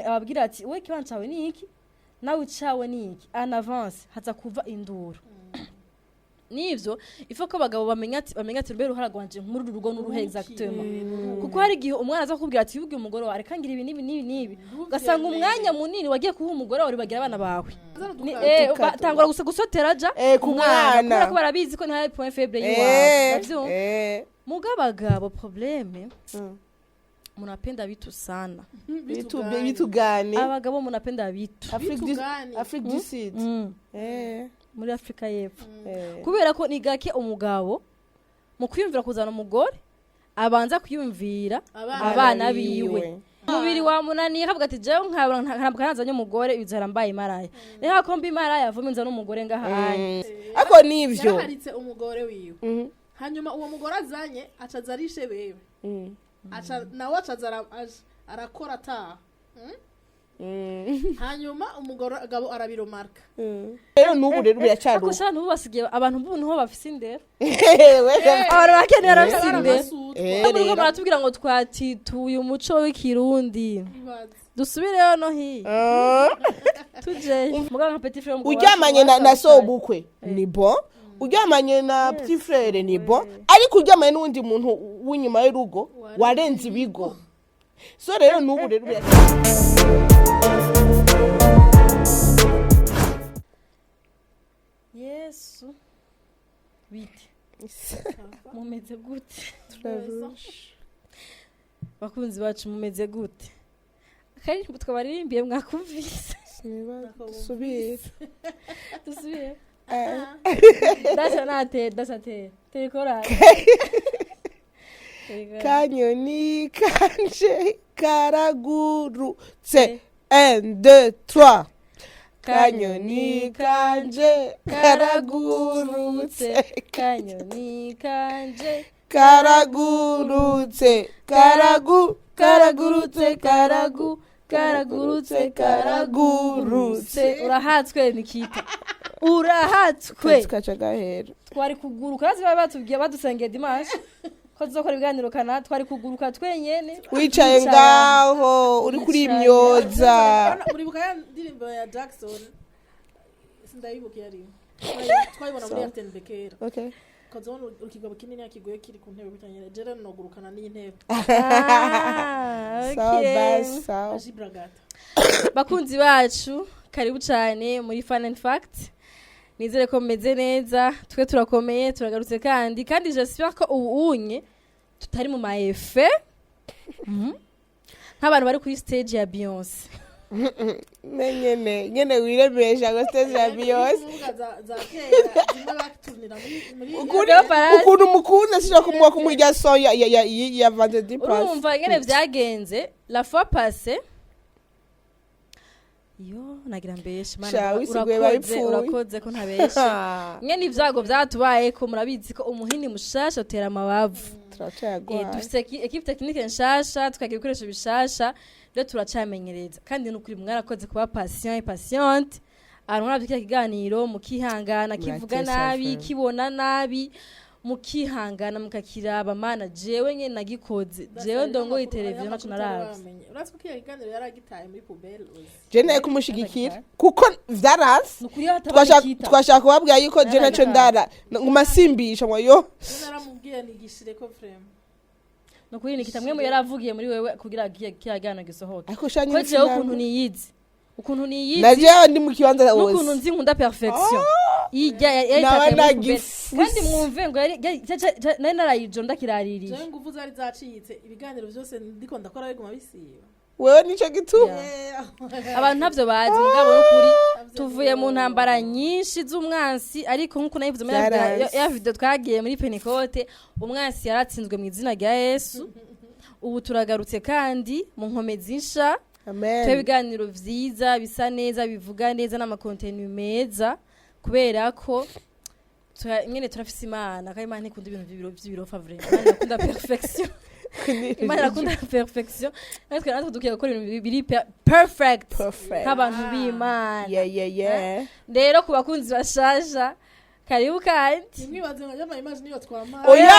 Ababwira ati: "We, ikibanza cawe ni iki, nawe icawe ni iki." En avance haza kuva induru. Nivyo, ifo ko abagabo bamenya ati: "Mbe uruhara rwanje muri uru rugo n'uruhe exactement?" Kuko hari igihe umwana aza kukubwira ati: "Yubwiye umugore wawe, reka ngira ibi n'ibi n'ibi n'ibi." Ugasanga umwanya munini wagiye kuha umugore wawe, bagira abana bawe. Batangura gusa gusotera ja Ku mwana. Kubera ko barabizi ko nta point faible yiwawe. Uravyumva? Muga abagabo, problème, munapenda vitu sana. Vitu, vitu gani? Abagabo munapenda vitu. Afrique Vitu gani? Afrique du Sud. Muri Afrika y'Epfo. Kubera ko ni gake umugabo mu kwiyumvira kuzana umugore abanza kwiyumvira abana biwe. Umubiri wamunaniye, akavuga ati: "Jewe nkabura ntabwo nazanye umugore, bizara mbaye imaraya. Rero ko mba imaraya vuba, nza n'umugore ngahanye." Ariko nivyo. Yaraharitse umugore wiwe. Hanyuma uwo mugore azanye acaza arishe bewe. Aca nawe acaza arakora ataha. Hanyuma umugore agabo arabiromarka. Rero n'ubu rero biracyari Ariko uko. sha, ntubu basigaye abantu bubu niho bafise indero. Abantu Abantu bakeneye barafise indero. Baramasutwa. Muriko Rero. muratubwira ngo twatituye umuco w'Ikirundi. Ibaze. Dusubireyo no hiya tujeyo. Mugabo nka petit frère w'umugabo Uryamanye wacu na sobukwe ni bon, uryamanye na petit frère ni bon, ariko uryamanye n'uwundi muntu w'inyuma y'urugo warenze ibigo. So rero n'ubu rero biracyari. Yesu, bite? Mumeze gute, bakunzi bacu? Mumeze gute? Akaririmbo twabaririmbiye mwakumvise? Dusubire. Dusubire. Dasa nate, dasa te terikora. Kanyoni kanje karagurutse, 1 2 3, kanyoni kanje karagurutse. Kanyoni kanje Karagurutse, karagu karagurutse, karagu karagurutse. Karagurutse, karagurutse. Urahatswe, Nikita, urahatswe. Kaca gahera. Twari kuguruka bazi, baba batubwiye, badusengeye dimanche ko tuzokora ibiganiro kana, twari kuguruka twenyene. Wicaye Wicaye. ngaho uri kuri Wicaye. imyoza. Uribuka ya ndirimbo ya Jackson? Sindayibuka iyo ariyo. Twayibona muri RTNB kera. Okay. Ukazabona ikigabo kinini kigoye kiri ku ntebe bitanyene, jere nogurukana n'intebe. Ah, Sawa. okay. Basi sawa. Ajibragata. Bakunzi bacu, karibu cyane muri Fun and Fact. Nizere ko mumeze neza. Twe turakomeye, turagarutse kandi j'espère ko ubu unye tutari mu ma effets nk'abantu bari kuri stage ya Beyonce. Nyene nyene wiremesha ngo stage ya Beyonce. Kuvuga za kera zimwe batunira muri Ukuri. Rero Farasi. Ukuntu mukunda, sishobora kumuha kumurya son ya vendredi passé. Urumva ingene vyagenze la fois passée? Yo nagira mbeshe Mana, Sha, wisiguye urakoze, babipfuye. Urakoze ko ntabeshe. Nyene ibyago vyatubaye ko murabizi ko umuhini mushasha utera amabavu. Turacayagwaye. Dufise équipe technique nshasha, tukagira ibikoresho bishasha, rero turacamenyereza. Kandi nukuri mwarakoze kuba patient et patiente. Ahantu muravye kiriya kiganiro mukihangana, kivuga Muratesa nabi, fe. kibona nabi, mukihangana mukakiraba. Mana, jewe nyene nagikoze, jewe ndongoye televiziyo, naco naravye. Urazi ko kiriya kiganiro yaragitaye muri poubelle uzi. Je naye kumushigikira kuko vyaranse. Nukuri hataba Nikita. Twashaka kubabwira yuko je naco ndara nguma simbisha ngo yo. Rero naramubwiye nigishire ko frame. Nukuri Nikita mwe mu yaravugiye muri wewe kugira kiriya kiganiro gisohoke. Ariko sha Ko nyine jewe ukuntu niyizi, ukuntu niyizi na jewe ndi mu kibanza n'ukuntu wose. nzi nkunda perfection, ijya Naba yayitakaye muri poubelle. nagifuse. Kandi mwumve ngo nari narayijo ndakiraririye. Jewe nguvu zari zacitse, ibiganiro byose ndiko ndakora biguma bisiba. Wewe nico gituma. Abantu ntabyo bazi, mugabo n'ukuri tuvuye mu ntambara nyinshi z'umwansi, ariko nk'uko nabivuze muri ya Vyaranse. ya video twagiye muri Pentecote, umwansi yaratsinzwe mu izina rya Yesu. Ubu turagarutse kandi mu nkomezi nsha. Amen. Twe ibiganiro vyiza, bisa neza, bivuga neza n'ama contenu meza, kubera ko nyene turafise Imana, kandi Imana ntikunda ibintu vy'ibirofa vraiment. Imana irakunda perfection, Imana irakunda perfection. Natwe dukwiye gukora ibintu biri perfect Perfect. nk'abantu b'Imana. Yeah. Rero ku bakunzi bashasha, karibu kandi. Ntimwibaze ngo ama image niyo twamara. Oya.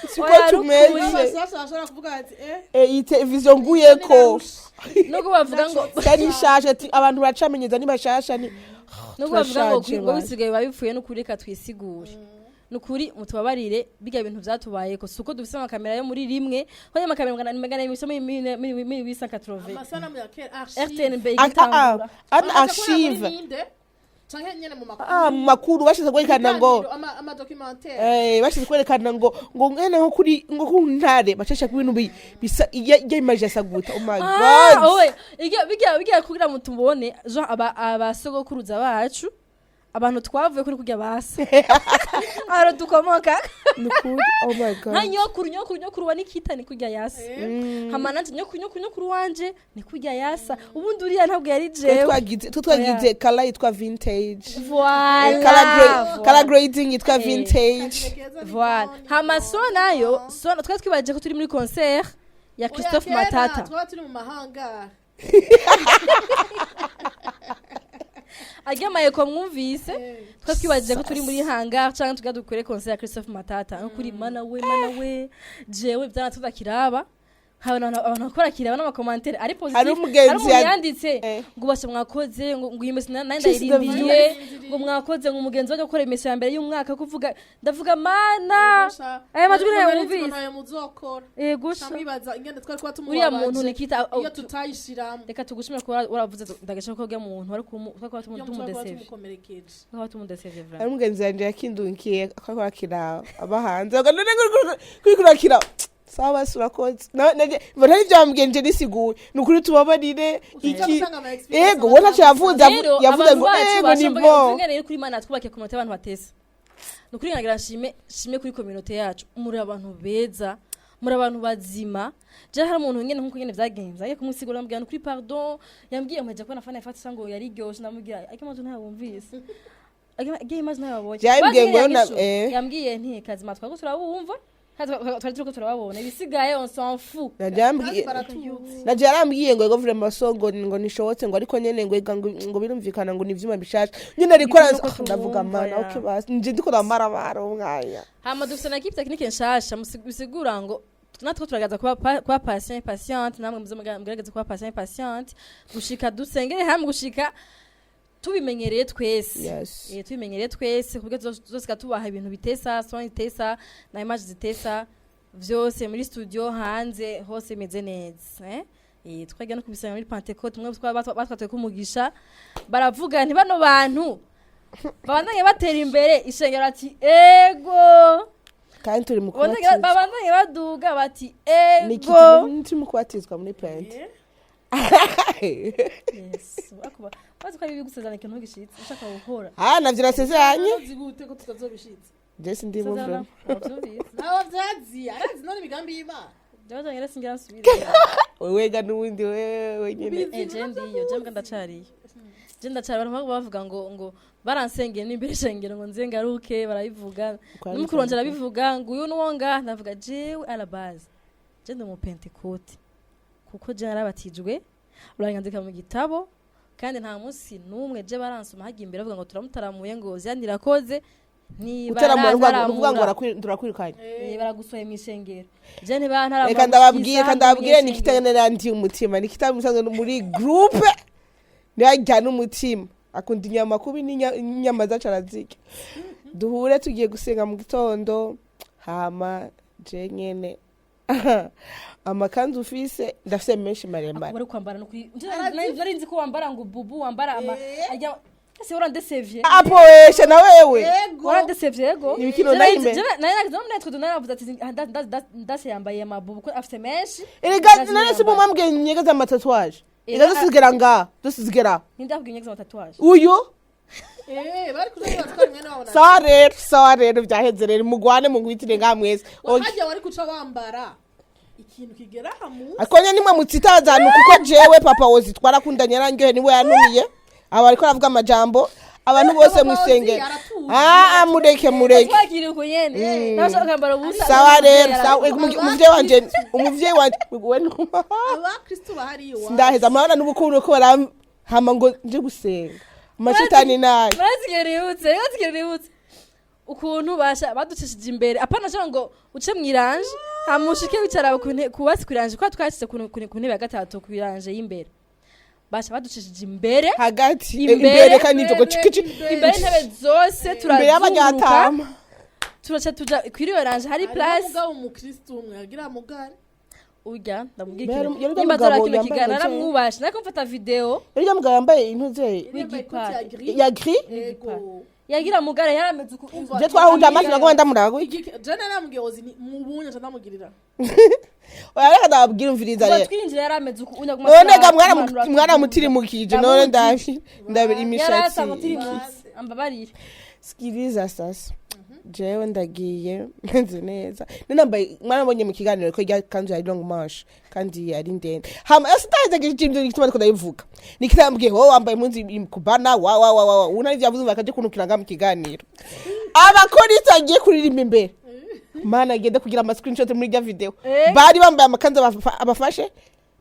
Siko Oya, tumeze. Abashasha bashobora kuvuga bati Eh, iyi televiziyo nguyeko Nubwo bavuga ngo cyari nshasha, ati abantu baracamenyeza ni bashasha ni nubwo bavuga ngo Turashaje, ngo bana. bisigaye biba bipfuye, n'ukuri reka twisigure, nukuri mutubabarire. Bijya bintu vyatubayeko si uko dufise amakamera yo muri rimwe, ko ayo makamera magana abiri mille 880. Amasanamu ya kera, archive. RTNB Ah, ah, igitangura. ah, Bamaze kubona muri archive. ninde? Canke nyene mu makuru. Ah, mu makuru bashize kwerekana ngo Ibiganiro, ama documentaire. Bashize kwerekana ngo ngene nko kuri ngo ku ntare bacasha ku bintu bisa iya image yasa guta. Oh my Ah, God. owe, bijya kugira ngo tubone genre aba abasogokuruza bacu, abantu twavuye kuri kurya basa aro dukomoka. Nukuri, oh my God. Nka nyokuru wa Nikita ni kurya yasa, hama nanje nyokuru wanje ni kurya yasa, ubundi uriya ntabwo yari Twe jewe. twagize color yitwa vintage. Voilà. Color grading yitwa vintage. Voilà. Hama so nayo so twari twibaje ko turi muri concert ya Christophe Matata. Twaba turi mu mahanga. Aryamaye ko mwumvise, twari twibajije ko turi muri hangar canke tugira dukore concert ya Christophe Matata. No kuri mana we, mana we, jewe byanatuza kiraba abantu bakora kiraba n'ama commentaire ari positif. Hari umugenzi Hari umuntu yanditse ngo basha mwakoze, ngo iyi mesi nari She's the ndayirindiriye, ngo mwakoze, ngo umugenzi wajya gukora imesi ya mbere y'umwaka, kuvuga ndavuga mana aya majwi ntayo wumvise. Ntayo muzokora. Yego sha. Camwibaza ingene twari kuba Uriya muntu tumubabaje Nikita iyo tutayishiramo. Reka tugushimire kuba waravuze, ndagasha ko uriya muntu wari kuba Iyo twari kuba tumudesevye. tumukomerekeje. Kuba tumudesevye vraiment. Hari umugenzi wanje yakindunkiye akakora kiraba aba hanze avuga, none kuri kurakira sawa basi urakoze. Mbona ari byambwiye nje nisiguye, ni ukuri tubabarire. Ushobora Iki gusanga ama experience ego we ntacyo yavuze. Rero yavuze abantu ngo bacu ego ni bashobora bon. kuvuga rero kuri Imana twubakiye communauté y'abantu batesa. Ni ukuri ngira nshime kuri communauté yacu, muri abantu beza, muri abantu bazima. Je hari umuntu nyene nkuko nyene vyagenze agiye kumusigura, ndamubwira ni ukuri pardon, yambwiye ngo kubona fana yafata ngo yariryoshe, ndamubwira ariko amazu ntayo wumvise, agiye imaze ntayo wabonye. Yambwiye ngo Bazi eh. yambwiye nti kazima twako turabumva kandi twari turiko turababona, ibisigaye on s'en fout. Naje yambwiye Kandi baratuzi. Naje yarambwiye ngo ego vraiment so ngo nishobotse, ngo ariko nyene ngo ega ngo birumvikana ngo ni ivyuma bishasha nyene, ariko Ni uko ndavuga tubumva, mana. ya. Okay basi nje ndiko ndamaramara umwanya. Hama dufise na équipe technique nshasha, bisigura ngo natwe turagerageza kuba patient, patiente, namwe muze mugerageze kuba patient, patiente, gushika dusengere hamwe, gushika tubimenyereye twese. Yes. Tubimenyereye twese kuburyo tuzosika tubaha ibintu bitesa, son itesa na image zitesa, vyose muri studio, hanze hose imeze neza, eh. Twagiye no kubisanga muri Pentecôte, mwe batwatoye kumugisha, baravuga nti bano bantu babandanye batera imbere, ishengero ati ego. Kandi turi mu Babandanye kubatizwa. Babandanye baduga bati Ni ego. turi mu kubatizwa muri pente. Yes, akuba bazi ko ari bibi gusezerana ikintu gishitse ushaka gukora. Ah, navyo nasezeranye. Uzi gute ko tutazobishitse? Je sindimo Sezerana, vraiment. wavyumvise? Ntawe vyazi, arazi none imigambi y'Imana. Jabaje ngira singira nsubire. Wewe ga n'uwundi wewe nyene. Je ndiyo, je mbwa ndacariyo, je ndacari. Abantu bavuga ngo baransengeye n'imbere shengero ngo nze ngaruke, barabivuga n'umukuru wanje arabivuga ngo uyu nuwo ngaha, ndavuga jewe à la base je ndi umupentekote kuko je narabatijwe, uranyandika mu gitabo, kandi nta munsi n'umwe je baransoma hagiye imbere bavuga ngo turamutaramuye, ngo zyanirakoze. Utaramura uvuga ngo Ntibarantaramura. Turakwirukanye. Baragusohoye mu ishengero, je ntibantaramura. Reka ndababwiye Nikita ndi umutima. Nikita musanzwe muri groupe ntiyajyana umutima, akunda inyama kubi n'inyama zacu arazirya. Duhure tugiye gusenga mu gitondo, hama je nyene amakanzu ufise ndafise menshi maremare. Bari kwambara no kuri nari nzi ko wambara ngo bubu wambara ama ajya ese warandesevye. Apoesha na wewe. Ego. Warandesevye yego. Ni ibikino nayime. Nari nagize no natwe naravuze ati ndase yambaye amabubu ko afite menshi. Erega Ndazi none si yambaye. mumambwiye nyegeza ama tatouage. Ega, ega zose ngaha zose zigera. Ninde akubwiye inyegeza ama tatouage? Uyu. Bari kuja batwara mwene wabo na Sawa rero byaheze rero, mugwane mugwitire ngaha mwese. Okay. Hajya wari kuca wambara ikintu kigera aha munsi. Ariko nyine nimwe mutsitazana kuko jewe papa wozi twarakundanye yarangyohe, niwe yanumiye aba ariko aravuga amajambo abantu bose Papa Wozi mwisengera. aratuje. Ah, mureke mureke. Twakiriye uko nyene nawe ushaka kwambara ubusa. Sawa rero, sawa. Umuvyeyi wanje we numa Abakristu bahari iwacu. Ndaheza murabona n'ubukungu ko hama ngo nje gusenga amashitani nayo. Murazigeributse. Ukuntu basha baducishije imbere, apana je ngo uce mw'i rangée, hamushike wicara kubasi kw'i rangée, kwa twashyize ku ntebe ya gatatu kw'i rangée y'imbere, basha baducishije imbere. Hagati. Imbere. Imbere kandi nitoko kici. Imbere y'intebe zose, imbere turazunguruka, y'abanyatama. Turaca tuja kuri iyo rangée hari place. Umugabo umukristo umwe yagira mugari. Urya ndamubwira Yari ikintu urya nimba mugabo azora kino yambaye kiganiro, impuzu. naramwubashe, nariko mfata video. Urya mugabo yambaye impuzu yambaye ikoti ya gris. Ya gris. Yego. Yagira mugare, yarameze uku. Umva, Je twahuje amaso, nagomba ndamuraba. Jene namubwiye ozi ni mubunye nca ndamugirira. Oya, reka ndababwira, umviriza Kuva rero. twinjira yarameze uku, unyaguma. None ga mwaramutirimukije none ndabi imishatsi. Yarasa mutirimutse, ambabarire. Sikiliza sasa, jewe ndagiye meze neza, ninambaye, mwarabonye mu kiganiro ko irya kanzu yari longue manche kandi yari ndende. Hama sitahezaga ikintu gituma ndiko ndayivuga, nikitambwiye wowe wambaye impuzu kubana wa wa wa wa unari vyavuze bakaje kunukira nga mu kiganiro. Abakorisi agiye kuririmba imbere, mana, agende kugira ama screenshot muri irya video. Bari bambaye amakanzu abafashe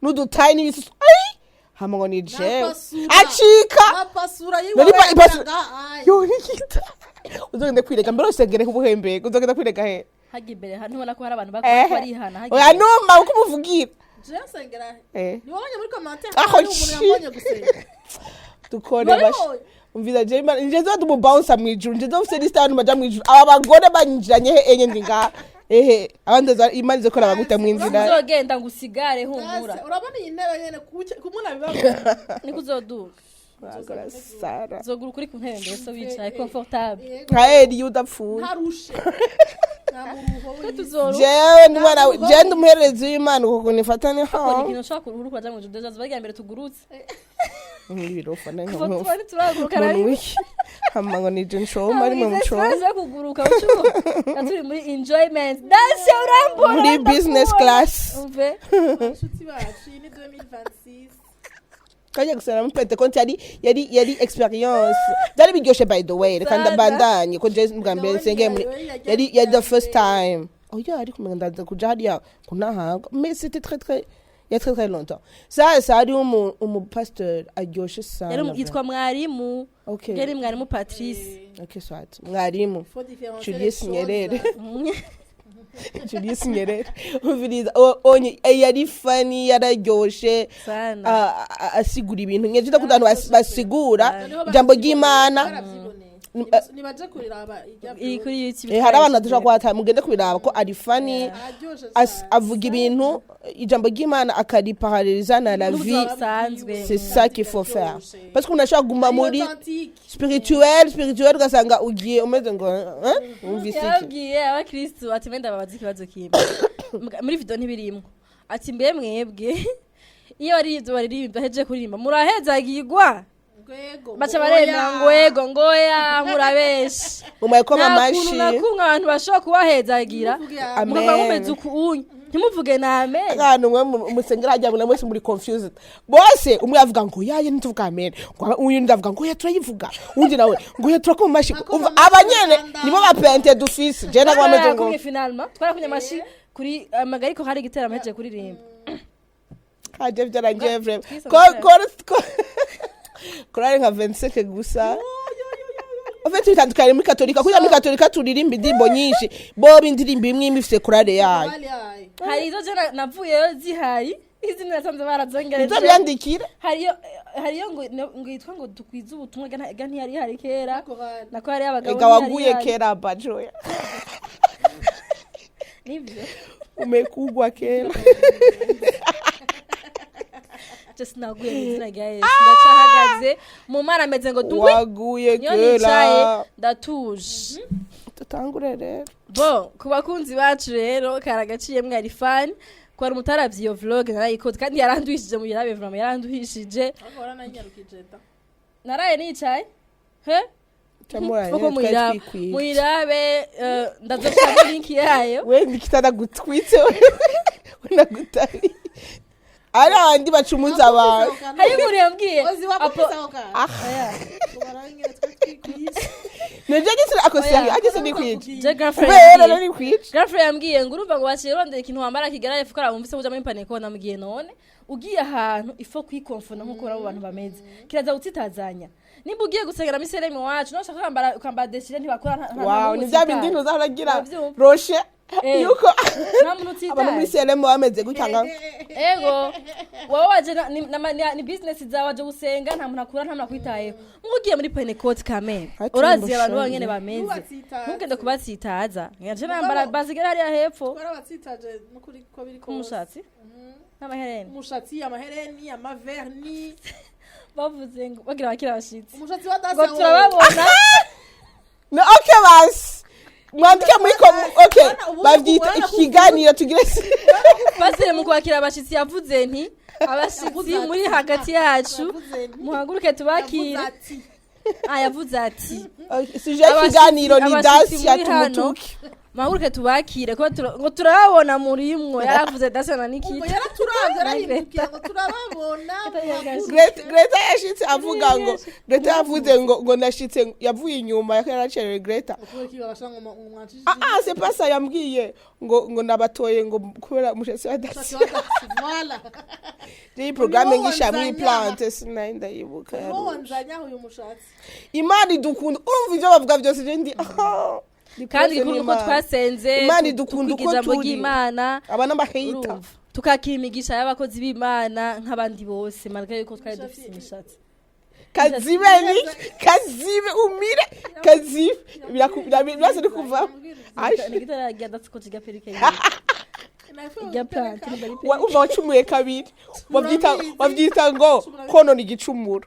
n'udutayi n'ibisusu. Ai, hama ngo ni jewe. Napasura. Acika. Apasura. Nari yiwe. Yo, nikita uzogenda kwirega mbere usengere kubuhembega, uzogenda kwirega he? Hajya imbere ntubona ko hari abantu barihana hajya Oya. imbere. Numa uko umuvugira. Je nsengera. Eh. Niwabonye muri commentaire Aho hari umuntu yambonye gusenga? Dukore bash. Wabibonye? Umviza, je Imana nje zo ndumubouncer mwijuru, nje zo mfise list y'abantu baja mwijuru. Aba bagore banyinjiranye he enye, ndi ngaha ehe, abandi Imana izokora bagute mwinzira. Uzogenda ngo usigare, humura. Ese, urabona iyi ntebe nyene kumwe nabibabona. Niko uzoduga. Bagora Sara. Uzoguruka uri ku ntebe mbere, so wicaye confortable. Yego. Nka Eliya udapfuye. Ntarushe, nta muruho Twe w'isi. tuzoruha. Jewe ndi umwana, jewe ndi umuhererezi w'Imana, uko kuntu ifata ni Kora ho. ikintu ushobora kuruhuka ukaja mu ijuru, déjà zuba rya mbere tugurutse. Nk'ibirofa. Kuva tuba ntituraguruka na Umuntu rimwe. wiki hama ngo nije nshoma rimwe mu coma. Stress yo kuguruka ucuko turi muri enjoyment, dashe urambona. Muri business ndakubona. class. Umve. Inshuti bacu, iyi ni 2026. Kajya gusera muri Pentecote yari experience, byari biryoshe by the way. Reka Sana. ndabandanye ko je bwa mbere nsengeye muri yari the first time. Oya, ariko umenga ndaza kuja hariya kunahabwa, mais c'était très très, il y a très très longtemps ça. Hari umu pasteur aryoshe sana. Yari yitwa mwarimu. Okay. Yari mwarimu Patrice. Okay, soit mwarimu. Faut différencier Julius les choses. Nyerere. Julius Nyerere, umviriza, onye yari funny, yararyoshe. Sana. Asigura ibintu ngeje ndakunda abantu basigura Noneho ijambo ry'Imana. baravyiboneye. Nibaje kuriraba irya. Iri kuri YouTube. Hari abantu badashobora kuhata, mugende kubiraba ko ari funny. Araryoshe cyane. Avuga ibintu, ijambo ry'Imana akariparaleliza na la vie. N'ubuzima busanzwe. C'est ça qu'il faut faire, parce que unashobora kuguma muri Authentique. spirituel spirituel, ugasanga ugiye umeze ngo wumvise iki? Yabwiye abakristu ati mbe ndababaza ikibazo kimwe. Muri video ntibirimwo, ati mbe mwebwe iyo baririmbye baririmba heje kuririmba murahezagirwa? Ngwego. Baca baremera ngo ego, ngo oya, murabeshe. Mumaye ko Nta kuntu amashi. na kumwe abantu bashobora kubahezagira Ntimuvuge. Amen. mukaba mumeze uku unyu, ntimuvuge na amen. Ahantu mwe musengera hajya mwe mwese muri confused bose, umwe avuga ngo yaye ntituvuga amen, ngo uyu ndavuga ngo ya turayivuga, undi nawe ngo ya turakoma amashi. Bakoma Umva, amashi. abanyene Rwanda. nibo bapente dufise, je ntabwo bameze ngo Twarakumye finalement, twarakumye amashi kuri amagariko, hari igiteramo heje kuririmba. Haje byarangiye vraiment. Twise ko amafaranga. ko korari nka 25 gusa. En fait bitandukanye muri katolika, kuko muri katolika turirimba indirimbo nyinshi, bo indirimbo imwe imwe ifise korari yayo. Korali yayo. Hari izo je navuyeyo zihari, izindi nasanze barazongereje. Nizo byandikira. Hariyo ngo yitwa ngo dukwize ubutumwa, ga ntiyari ihari kera. Korali. Nako hari abagabo Ega ntiyari waguye ihari. kera bajoya. Nibyo. Umekugwa kera. Je sinaguye mu izina rya Yesu, ndacahagaze mu Mana, ameze ngo dungwi. Waguye Niyo nicaye kera. Ndatuje. Tutangure rero. Bo ku bakunzi bacu rero, karagaciye, mwari fan ko hari umutaravye iyo vlog, narayikoze kandi yaranduhishije, mu yirabe vraiment yaranduhishije. Ahubwo warananyarukije da. Naraye nicaye he. Camuranye. Kuko Twari twikwije. muyirabe, ndazoshiramo link yayo. We nikitana gutwitse, we nagutari ari abandi bacumuza abantu. Hari umuntu yambwiye Ozi wakubise ako kantu. Ah. Oya. Ngo barangire twe twikwije. Nije gitsina akoseri Oya. agise ni kwica. Je grand frère Kubera yambwiye- ni kwica. Grand frère yambwiye ngo urumva ngo waciye urondera ikintu wambara kigaraye fuko wumvise uja muri Pentecôte. Namubwiye none ugiye ahantu ifo kwikonfona nkuko abo bantu bameze, kiraza gutsitazanya. Nimba ugiye gusengera miseremi wacu no ushaka kwambara ukambara déchiré, ntibakora Wow, ni bya bindi ntuzahora Urabyumva? roshe yuko Nta muntu abantu muri utsitaza. CLM bameze gutya nga. Ego, wowe waje ni business zawe, waje gusenga, nta muntu akura, nta muntu akwitayeho. Mugo ugiye muri Pentecôte kamere, Ati urazi abantu mushonje. bonyene bameze. Ntubatsitaze. Ntugende kubatsitaza, nje nambara basigara hariya hepfo. Twarabatsitaje nukuri ko biri kose. K'umushatsi n'amahereni. Umushatsi, amahereni, amavernis. Bavuze ngo bagira bakira abashitsi. Umushatsi wa dasa. Ngo turababona. No, okay, basi mwandike muri com. Okay, Ubu bavyita ubona ikiganiro tugire. Pasire mu kwakira abashitsi yavuze nti abashitsi Yavuze ati, muri hagati yacu, Yavuze nti, muhaguruke tubakire. yavuze ati, Ah, yavuze ati Okay, sujet y'ikiganiro ni abashitsi dasi ya muri hano. tumutuke. Muhaguruke tubakire ko ngo turababona murimwo. Yaravuze dasa na Umva, Nikita. yaraturavye, arahindukiye ngo turababona. Greta yashitse avuga ngo Greta yavuze ngo nashitse, yavuye inyuma yako yaracerewe Greta. Ah ah, c'est pas ça. Yambwiye ngo nabatoye ngo kubera umushatsi wa dasi. Iyi programme Niwo ngisha muri wanzanya. plante sinari ndayibuka yaruje. Wanzanyaho uyu mushatsi. Imana idukunda, urumva ivyo bavuga byose je ndi ah, ndi Kandi close gikuru nuko n'Imana. twasenze, Imana idukunda tukiga uko ijambo turi. ry'Imana. Aba n'amaheyita. Urumva, tukakira imigisha y'abakozi b'Imana nk'abandi bose, malgré yuko twari dufise imishatsi. Kazibe ni kazibe, umire kazibe, birasa ni kuva. Aje. Nikita yaragiye adatse ko kiga perike yiwe ijya plante nimba ari perike. Umva, wacumuye kabiri, bavyita Murabizi. Bavyita ngo konona igicumuro,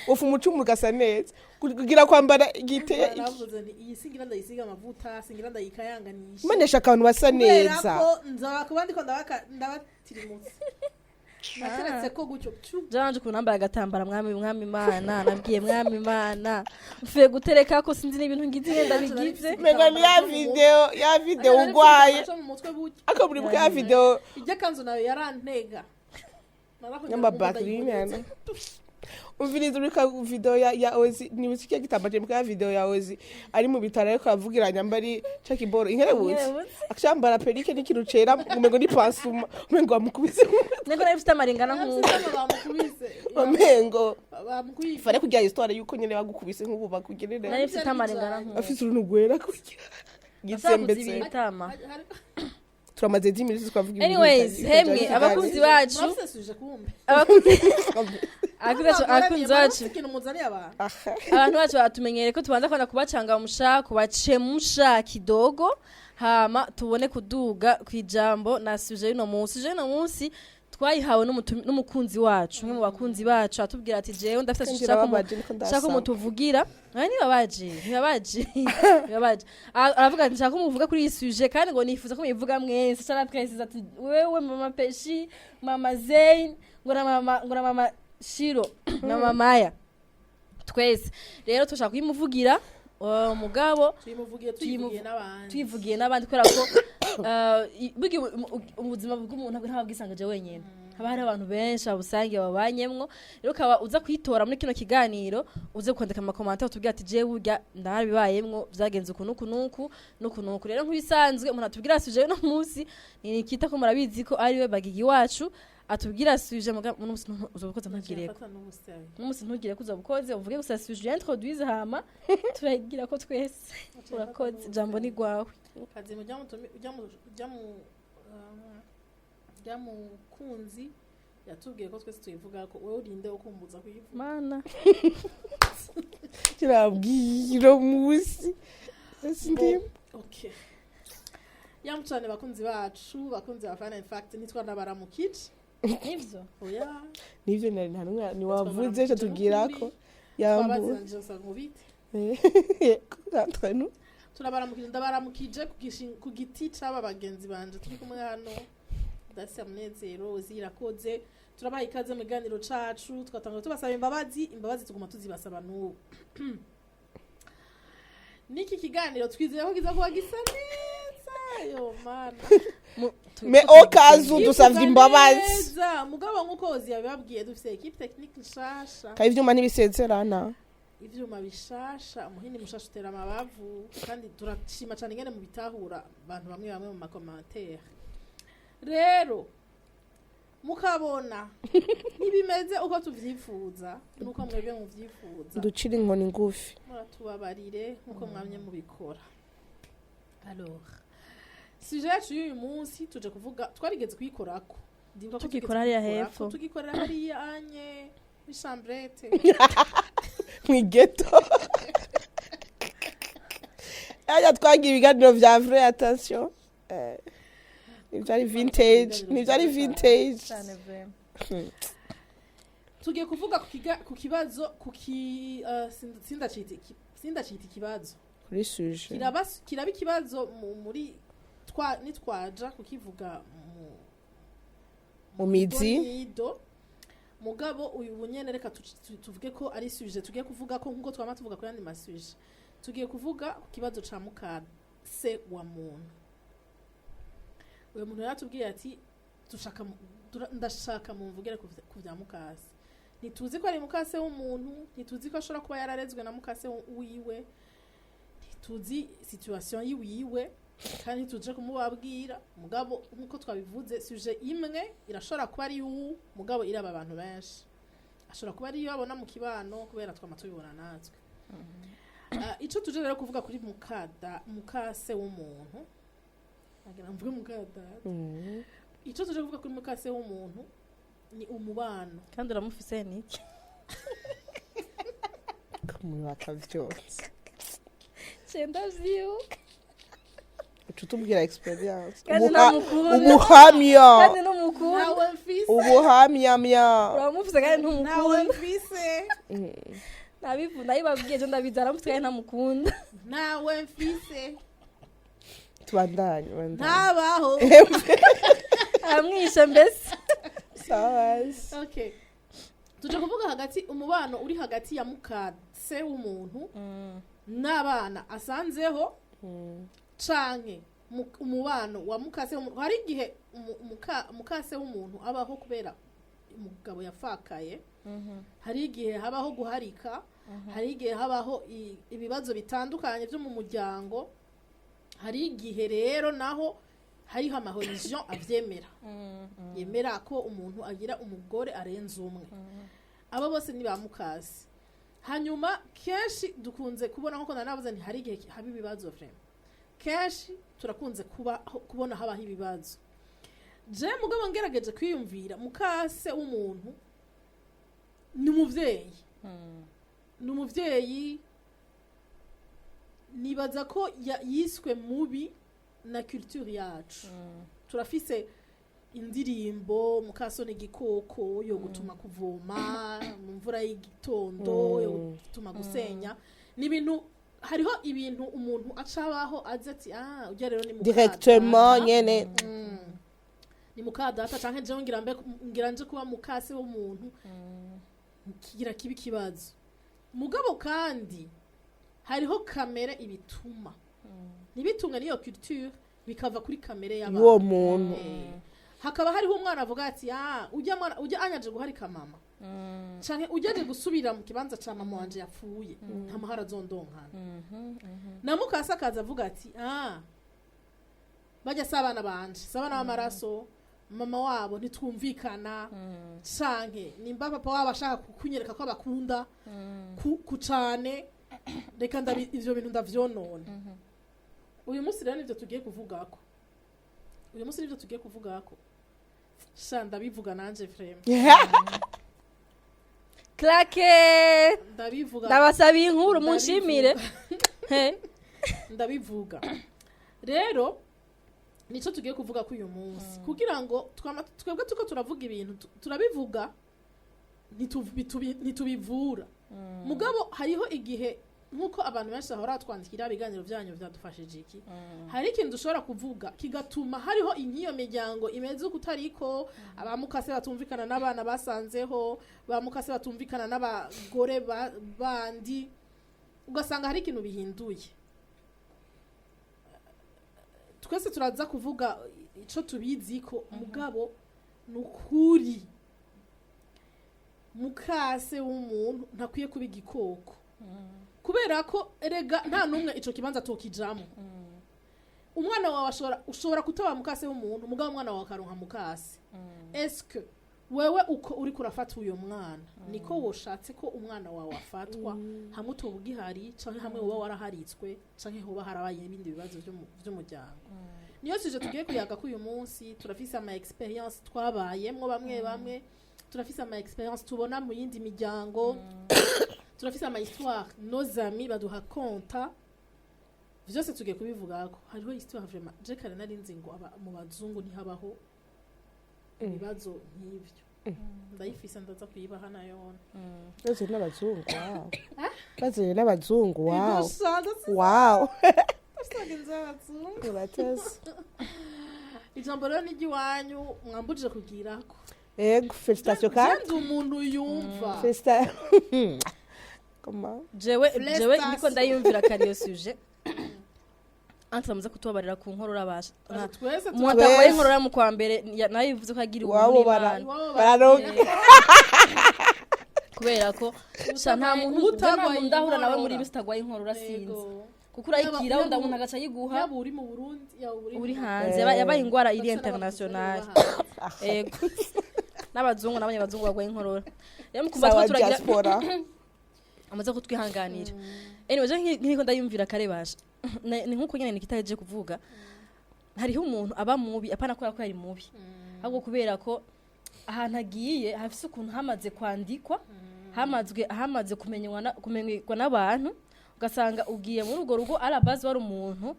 ufu umucumuro ugasa neza kugira kwambara igiteye. Naravuze nti iyi singira ndayisiga amavuta, singira ndayikayanganisha. Imanesha akantu basa Kubera neza. ko nzaba kuba ndiko ndabatirimutse nateretse ko gutyo pyu. Janje ukuntu nambaye agatambara, mwami, mwami Imana, nabwiye mwami Imana mvuye gutereka ko sinzi n'ibintu ngize ngenda bigize. Mega ni ya video ugwaye. Mu mutwe burya. Ako muri ya video. Ijya kanzu nayo yarantega. N'amabakiri yana umviriza uri ka video ya Ozi ni wiki gitambara mu ka video ya Ozi ari mu bitaro, ariko avugira nyamba ari chakiboro inkerebutse, akashambara perike n'ikintu cera, umengo ni pansuma, umengo wamukubise. Niko nari mfite amaringana nk'uko. Bamukubise. Umengo Bamukubise. fare kugira histoire yuko nyene bagukubise nk'ubu bakugerera. Nari mfite amaringana nk'uko. Afise uruntu rwera kurya gitsembetse. Itama. Turamaze 10 minutes twavuga ibintu Anyways, bitari hemwe ikiganiro. abakunzi bacu, Murafise sujet kumbe. abakunzi bacu. Ikintu muzaniye abantu. Aha. Abantu bacu batumenyere ko tubanza kwenda kubacangamusha, kubachemusha kidogo, hama tubone kuduga kwijambo na sujet y'uno munsi. Sujet y'uno munsi twayihawe n'umukunzi wacu, umwe mu bakunzi bacu atubwira ati jewe ndafite Kandi sujet nshaka irababaje, niko nshaka ndasaba. mutuvugira. Aya ntibabaje, ntibabaje, ntibabaje. Aravuga ati nshaka ko muvuga kuri iyi sujet, kandi ngo nifuza ko muyivuga mwese. Cara précise ati wewe mama Peshi, mama Zain, ngo na mama Shiro na mama Maya, twese rero turashaka kuyimuvugira. Mugabo Tuyimuvugiye, tuyivugiye n'abandi. Tuyivugiye n'abandi kubera ko burya ubuzima bw'umuntu ntabwo bwisangije wenyine, haba hari abantu benshi babusangiye babanyemwo. Rero ukaba uza kwitora muri kino kiganiro, uze kwandika amacommentaires utubwira ati jewe burya ndabibayemwo, vyagenze uku nuku nuku nuku nuku. Rero nk'ibisanzwe umuntu atubwira sujet no munsi ni Nikita, ko murabizi ko ari we bagigi wacu atubwira sujet. Muga uno munsi uzobukoze ntugireko. Fata n'ubusebe. Uno munsi ntugire ko uzobukoze, uvuge gusa sujet, introduise, hama turayigira ko twese. Urakoze, ijambo ni gwawe. Kazi ujya mu ujya mu ujya mu um, ujya mukunzi yatubwiye ko twese tuyivuga, ko wowe urinde ukumbuza kuyivuga. Mana. Kirabwira munsi sindi. Okay, yamucane bakunzi bacu, bakunzi ba Fun and Fact, nitwa ndabaramukije. Nivyo. Oya. Nivyo nari nta numwe ntiwavuze cyo tubwira ko yambu. Twabazirangije gusa ngo bite. Entre nous. Turabaramukije, ndabaramukije ku giti c'aba bagenzi banje turi kumwe hano, Dasia Munezero, Zirakoze. Turabaha ikaze mu kiganiro cacu. Twatanga tubasaba imbabazi, imbabazi tuguma tuzibasaba n'ubu. N'iki kiganiro twizeye ko kiza kuba gisa neza, yo mana. Mais au cas où dusavye Gisa imbabazi. neza. Mugabo nk'uko Ozi yabibabwiye, dufise équipe technique nshasha. Kandi ivyuma ntibisezerana. Ivyuma bishasha, umuhini mushasha utera amabavu. Kandi turashima cyane ingene mubitahura, abantu bamwe bamwe mu ma commentaires. Rero mukabona ntibimeze uko tuvyifuza nuko mwebwe muvyifuza, Ducira inkoni ngufi. Muratubabarire nkuko mwamye mubikora. Alors, sujet yacu y'uyu munsi tuje kuvuga, twarigeze kuyikorako. Ndibuka ko Tugikora tugeze hariya kuyikorako, hepfo. Tugikorera hariya anye muri chambrette. Mw'i ghetto aya twagira ibiganiro vya vrai. Attention, ntivyari vintage, ntivyari vintage. Cyane vraiment. Tugiye kuvuga ku kibazo, ku ki sindacita ikibazo. Kuri sujet. Kiraba ikibazo muri twa nitwaja kukivuga mu Mu mizi. Nido. Mugabo uyu bunyene reka tuvuge ko ari sujet tugiye kuvuga ko, nkuko twama tuvuga kuri yandi ma sujets, tugiye kuvuga ku kibazo ca muka se wa muntu. Uyu muntu yaratubwiye ati: "Dushaka ndashaka mumvugire ku vya mukase." Ntituzi ko ari mukase w'umuntu, ntituzi ko ashobora kuba yararezwe na mukase wiwe, ntituzi situation yiwiwe kandi ntituje kumubabwira. Mugabo nkuko twabivuze, sujet imwe irashobora kuba ari uwu, mugabo iraba abantu benshi, ashobora kuba ariyo abona mu kibano, kubera twama tubibona natwe. Ico tuje rero kuvuga kuri mukase w'umuntu, nagira mvuge mukada. Ico tuje kuvuga kuri mukase w'umuntu ni umubano. Kandi uramufise niki? Kumwe bakavyotsa. Cenda vyibuka. Uca utubwira experience. Kandi ntamukunda. Ubuhamya. Kandi n'umukunda. Ntawe mfise. Ubuhamya mya. Uramufise kandi Ntawe ntumukunda. mfise. Nabivu nabibabwiye ejo, ndabizi, aramufise kandi ntamukunda. Ntawe mfise. Tubandanye, bandanye. Ntabaho. Aramwishe mbese. Sawa. Okay, tuje kuvuga hagati umubano uri hagati ya mukase w'umuntu n'abana asanzeho, canke umubano wa mukase w'umuntu. Hari igihe mukase w'umuntu abaho kubera umugabo yafakaye, hari igihe habaho guharika, hari igihe habaho ibibazo bitandukanye byo mu muryango. Hari igihe rero naho hariho ama religion avyemera, yemera ko umuntu agira umugore arenze umwe. Abo bose ni ba mukase. Hanyuma kenshi dukunze kubona, nkuko nanavuze, nti hari igihe haba ibibazo vraiment. Kenshi turakunze kuba kubona habaho ibibazo. Je mugabo ngerageje kwiyumvira, mukase w'umuntu ni umuvyeyi, ni umuvyeyi. Nibaza ko yiswe mubi na culture yacu. Turafise indirimbo "Mukasoni igikoko", yo gutuma kuvoma mu mvura y'igitondo, yo gutuma gusenya. Ni ibintu, hariho ibintu umuntu acabaho azi ati: "Ah, ujya rero ni muka Directement. data." Nyene. Ni muka data, canke jewe ngira mbe ngira nje kuba mukase w'umuntu, kigira kiba ikibazo. Mugabo kandi hariho kamere ibituma ntibitunge n'iyo culture, bikava kuri kamere y'abantu y'uwo muntu. Hakaba hariho umwana avuga ati: "Ah, ujya mwana ujya anyaje guharika mama, canke ujya aje gusubira mu kibanza ca mama wanje yapfuye, nta mahoro azondonkana." Na mukase akaza avuga ati: "Ah, bajya si abana banje, si abana b'amaraso, mama wabo ntitwumvikana, canke nimba papa wabo ashaka kunyereka ko abakunda ku cane, reka ivyo bintu ndavyonone." Uyu munsi rero nivyo tugiye kuvugako. Uyu munsi nivyo tugiye kuvugako. Sha, ndabivuga nanje vraiment. Claque. Ndabivuga. Ndabasabiye inkuru, munshimire. He. Ndabivuga rero, nico tugiye kuvuga ko uyu munsi, kugira ngo twebwe tuko turavuga ibintu, turabivuga, ntitubivura. Mugabo hariho igihe, nk'uko abantu benshi bahora batwandikira: "Ibiganiro byanyu byadufashije iki." Hari ikintu dushobora kuvuga kigatuma hariho nk'iyo miryango imeze uko utariko, abamukase batumvikana n'abana basanzeho, bamukase batumvikana n'abagore bandi, ugasanga hari ikintu bihinduye. Twese turaza kuvuga ico tubizi ko, mugabo ni ukuri, mukase w'umuntu ntakwiye kuba igikoko. Kubera ko erega nta n'umwe ico kibanza tokijamo. Umwana wawe ushobora kutoba mukase w'umuntu, mugabo umwana wawe akaronka mukase. Eske wewe uko uri kurafata uyo mwana niko woshatse ko umwana wawe afatwa, hamwe utoba ugihari, canke hamwe woba waraharitswe, canke hoba harabaye ibindi bibazo vy'umuryango? Niyo sujet tugiye kuyaga ko uyu munsi. Turafise ama expériences twabayemwo bamwe bamwe, turafise ama expériences tubona mu yindi miryango, turafise ama histoires nos amis baduha konta. Vyose tugiye kubivugako. Hariho histoire vraiment, je kare nari nzi ngo mu bazungu ntihabaho ibibazo nk'ivyo. Ndayifise, ndaza kuyibaha nayone. Bazanye n'abazungu, wow, bazanye n'abazungu, wow. Dushaka Wow. bagenzi b'abazungu. Urateze. Ijambo rero ni iry'iwanyu, mwambujije kugirako. Ego, félicitations kandi. Ndi umuntu yumva. Félicitations. Comment? Jewe Félicitations. Jewe niko ndayumvira kari iyo sujet entre bamaze kutubabarira ku nkorora basha. Twese. Umuntu Twese. atagwaye inkorora mu kwa mbere nayo bivuze ko agira ubuntu Iwabo n'Imana. Iwabo. Bararonka. Kubera ko sha nta muntu Utagwaye nta muntu ndahura nawe muri inkorora. bisi utagwaye inkorora, sinzi. Yego. Kuko urayikira Yaba- wenda umuntu agaca ayiguha. Yaba uri mu Burundi, yaba uri uri mu- hanze. Yabaye ingwara iri Bafise international. n'abakuze. Ego, n'abazungu nabonye abazungu bagwaye inkorora. Rero mukumva Sawa. two turagira Diaspora. Amaze kutwihanganira. Anyway, je nkiko ndayumvira kare basha. Ni nkuko nyene nikitaje kuvuga, hariho umuntu aba mubi apana kubera ko yari mubi, ahubwo kubera ko ahantu agiye hafise ukuntu hamaze kwandikwa, hamaze kumenywa n'abantu. Ugasanga ugiye muri urwo rugo, à la base wari umuntu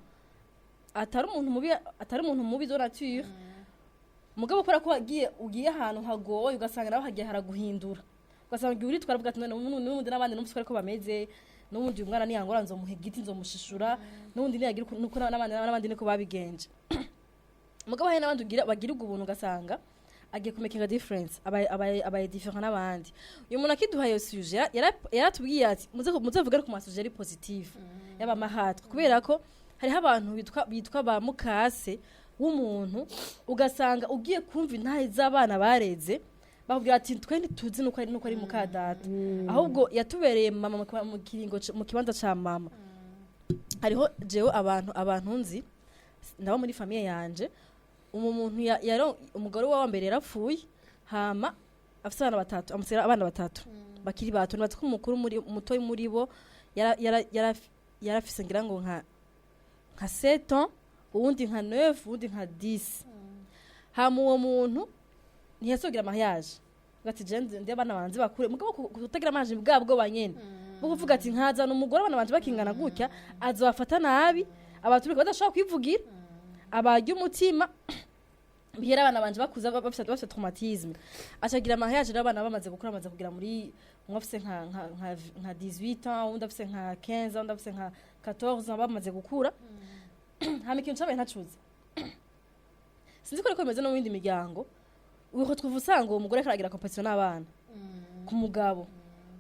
atari umuntu mubi, atari umuntu mubi de nature, mugabo kubera ko wagiye ugiye ahantu hagoye, ugasanga nawe hagiye haraguhindura, ugasanga ugiye uritwara uvuga ati none n'ubundi n'abandi numvise ko ariko bameze, n'ubundi uyu mwana niyangora nzomuha igiti, nzomushishura, n'ubundi niyagira nuko n'abandi niko babigenje. Mugabo hari n'abandi ugira bagirirwa ubuntu, ugasanga agiye kumakinga difference, abaye différent n'abandi. Uyu muntu akiduha iyo sujet yaratubwiye ati muze vuge ku ma sujets ari positif yaba mahatwa, kubera ko hariho abantu bitwa ba mukase w'umuntu, ugasanga ugiye kumva intahe z'abana bareze bakubwira ati twe ntituzi nuko ari muka data, ahubwo yatubereye mama mu kiringo mu kibanza ca mama. Hariho jewe abantu nzi ndaba muri famille yanje, umu muntu umugore we wa mbere yarapfuye, hama afise abana batatu, amusigira abana batatu bakiri bato. Nibaza ko umukuru muri mutoyi muri bo yarafise ngira ngo nka 7 ans, uwundi nka 9, uwundi nka 10. Hama uwo muntu ntiyasogira mariage, ati je ndi abana banje bakure. Mugabo kutagira mariage bwa bwo nyene bwo kuvuga ati nkazana umugore abana banje bakingana gutya, azobafata nabi, abaturika badashobora kwivugira, abarya umutima bihera, abana banje bakuza bafise traumatisme. Acagira mariage rero abana bamaze gukura, bamaze kugera muri umwe afise nka 18 ans, uwundi afise nka 15 ans, uwundi afise nka 14 ans, bamaze gukura. Hama ikintu cabaye ntacuze, sinzi ko ariko bimeze no mu yindi miryango, uko twuva usanga uwo mugore karagira compétition n'abana ku mugabo.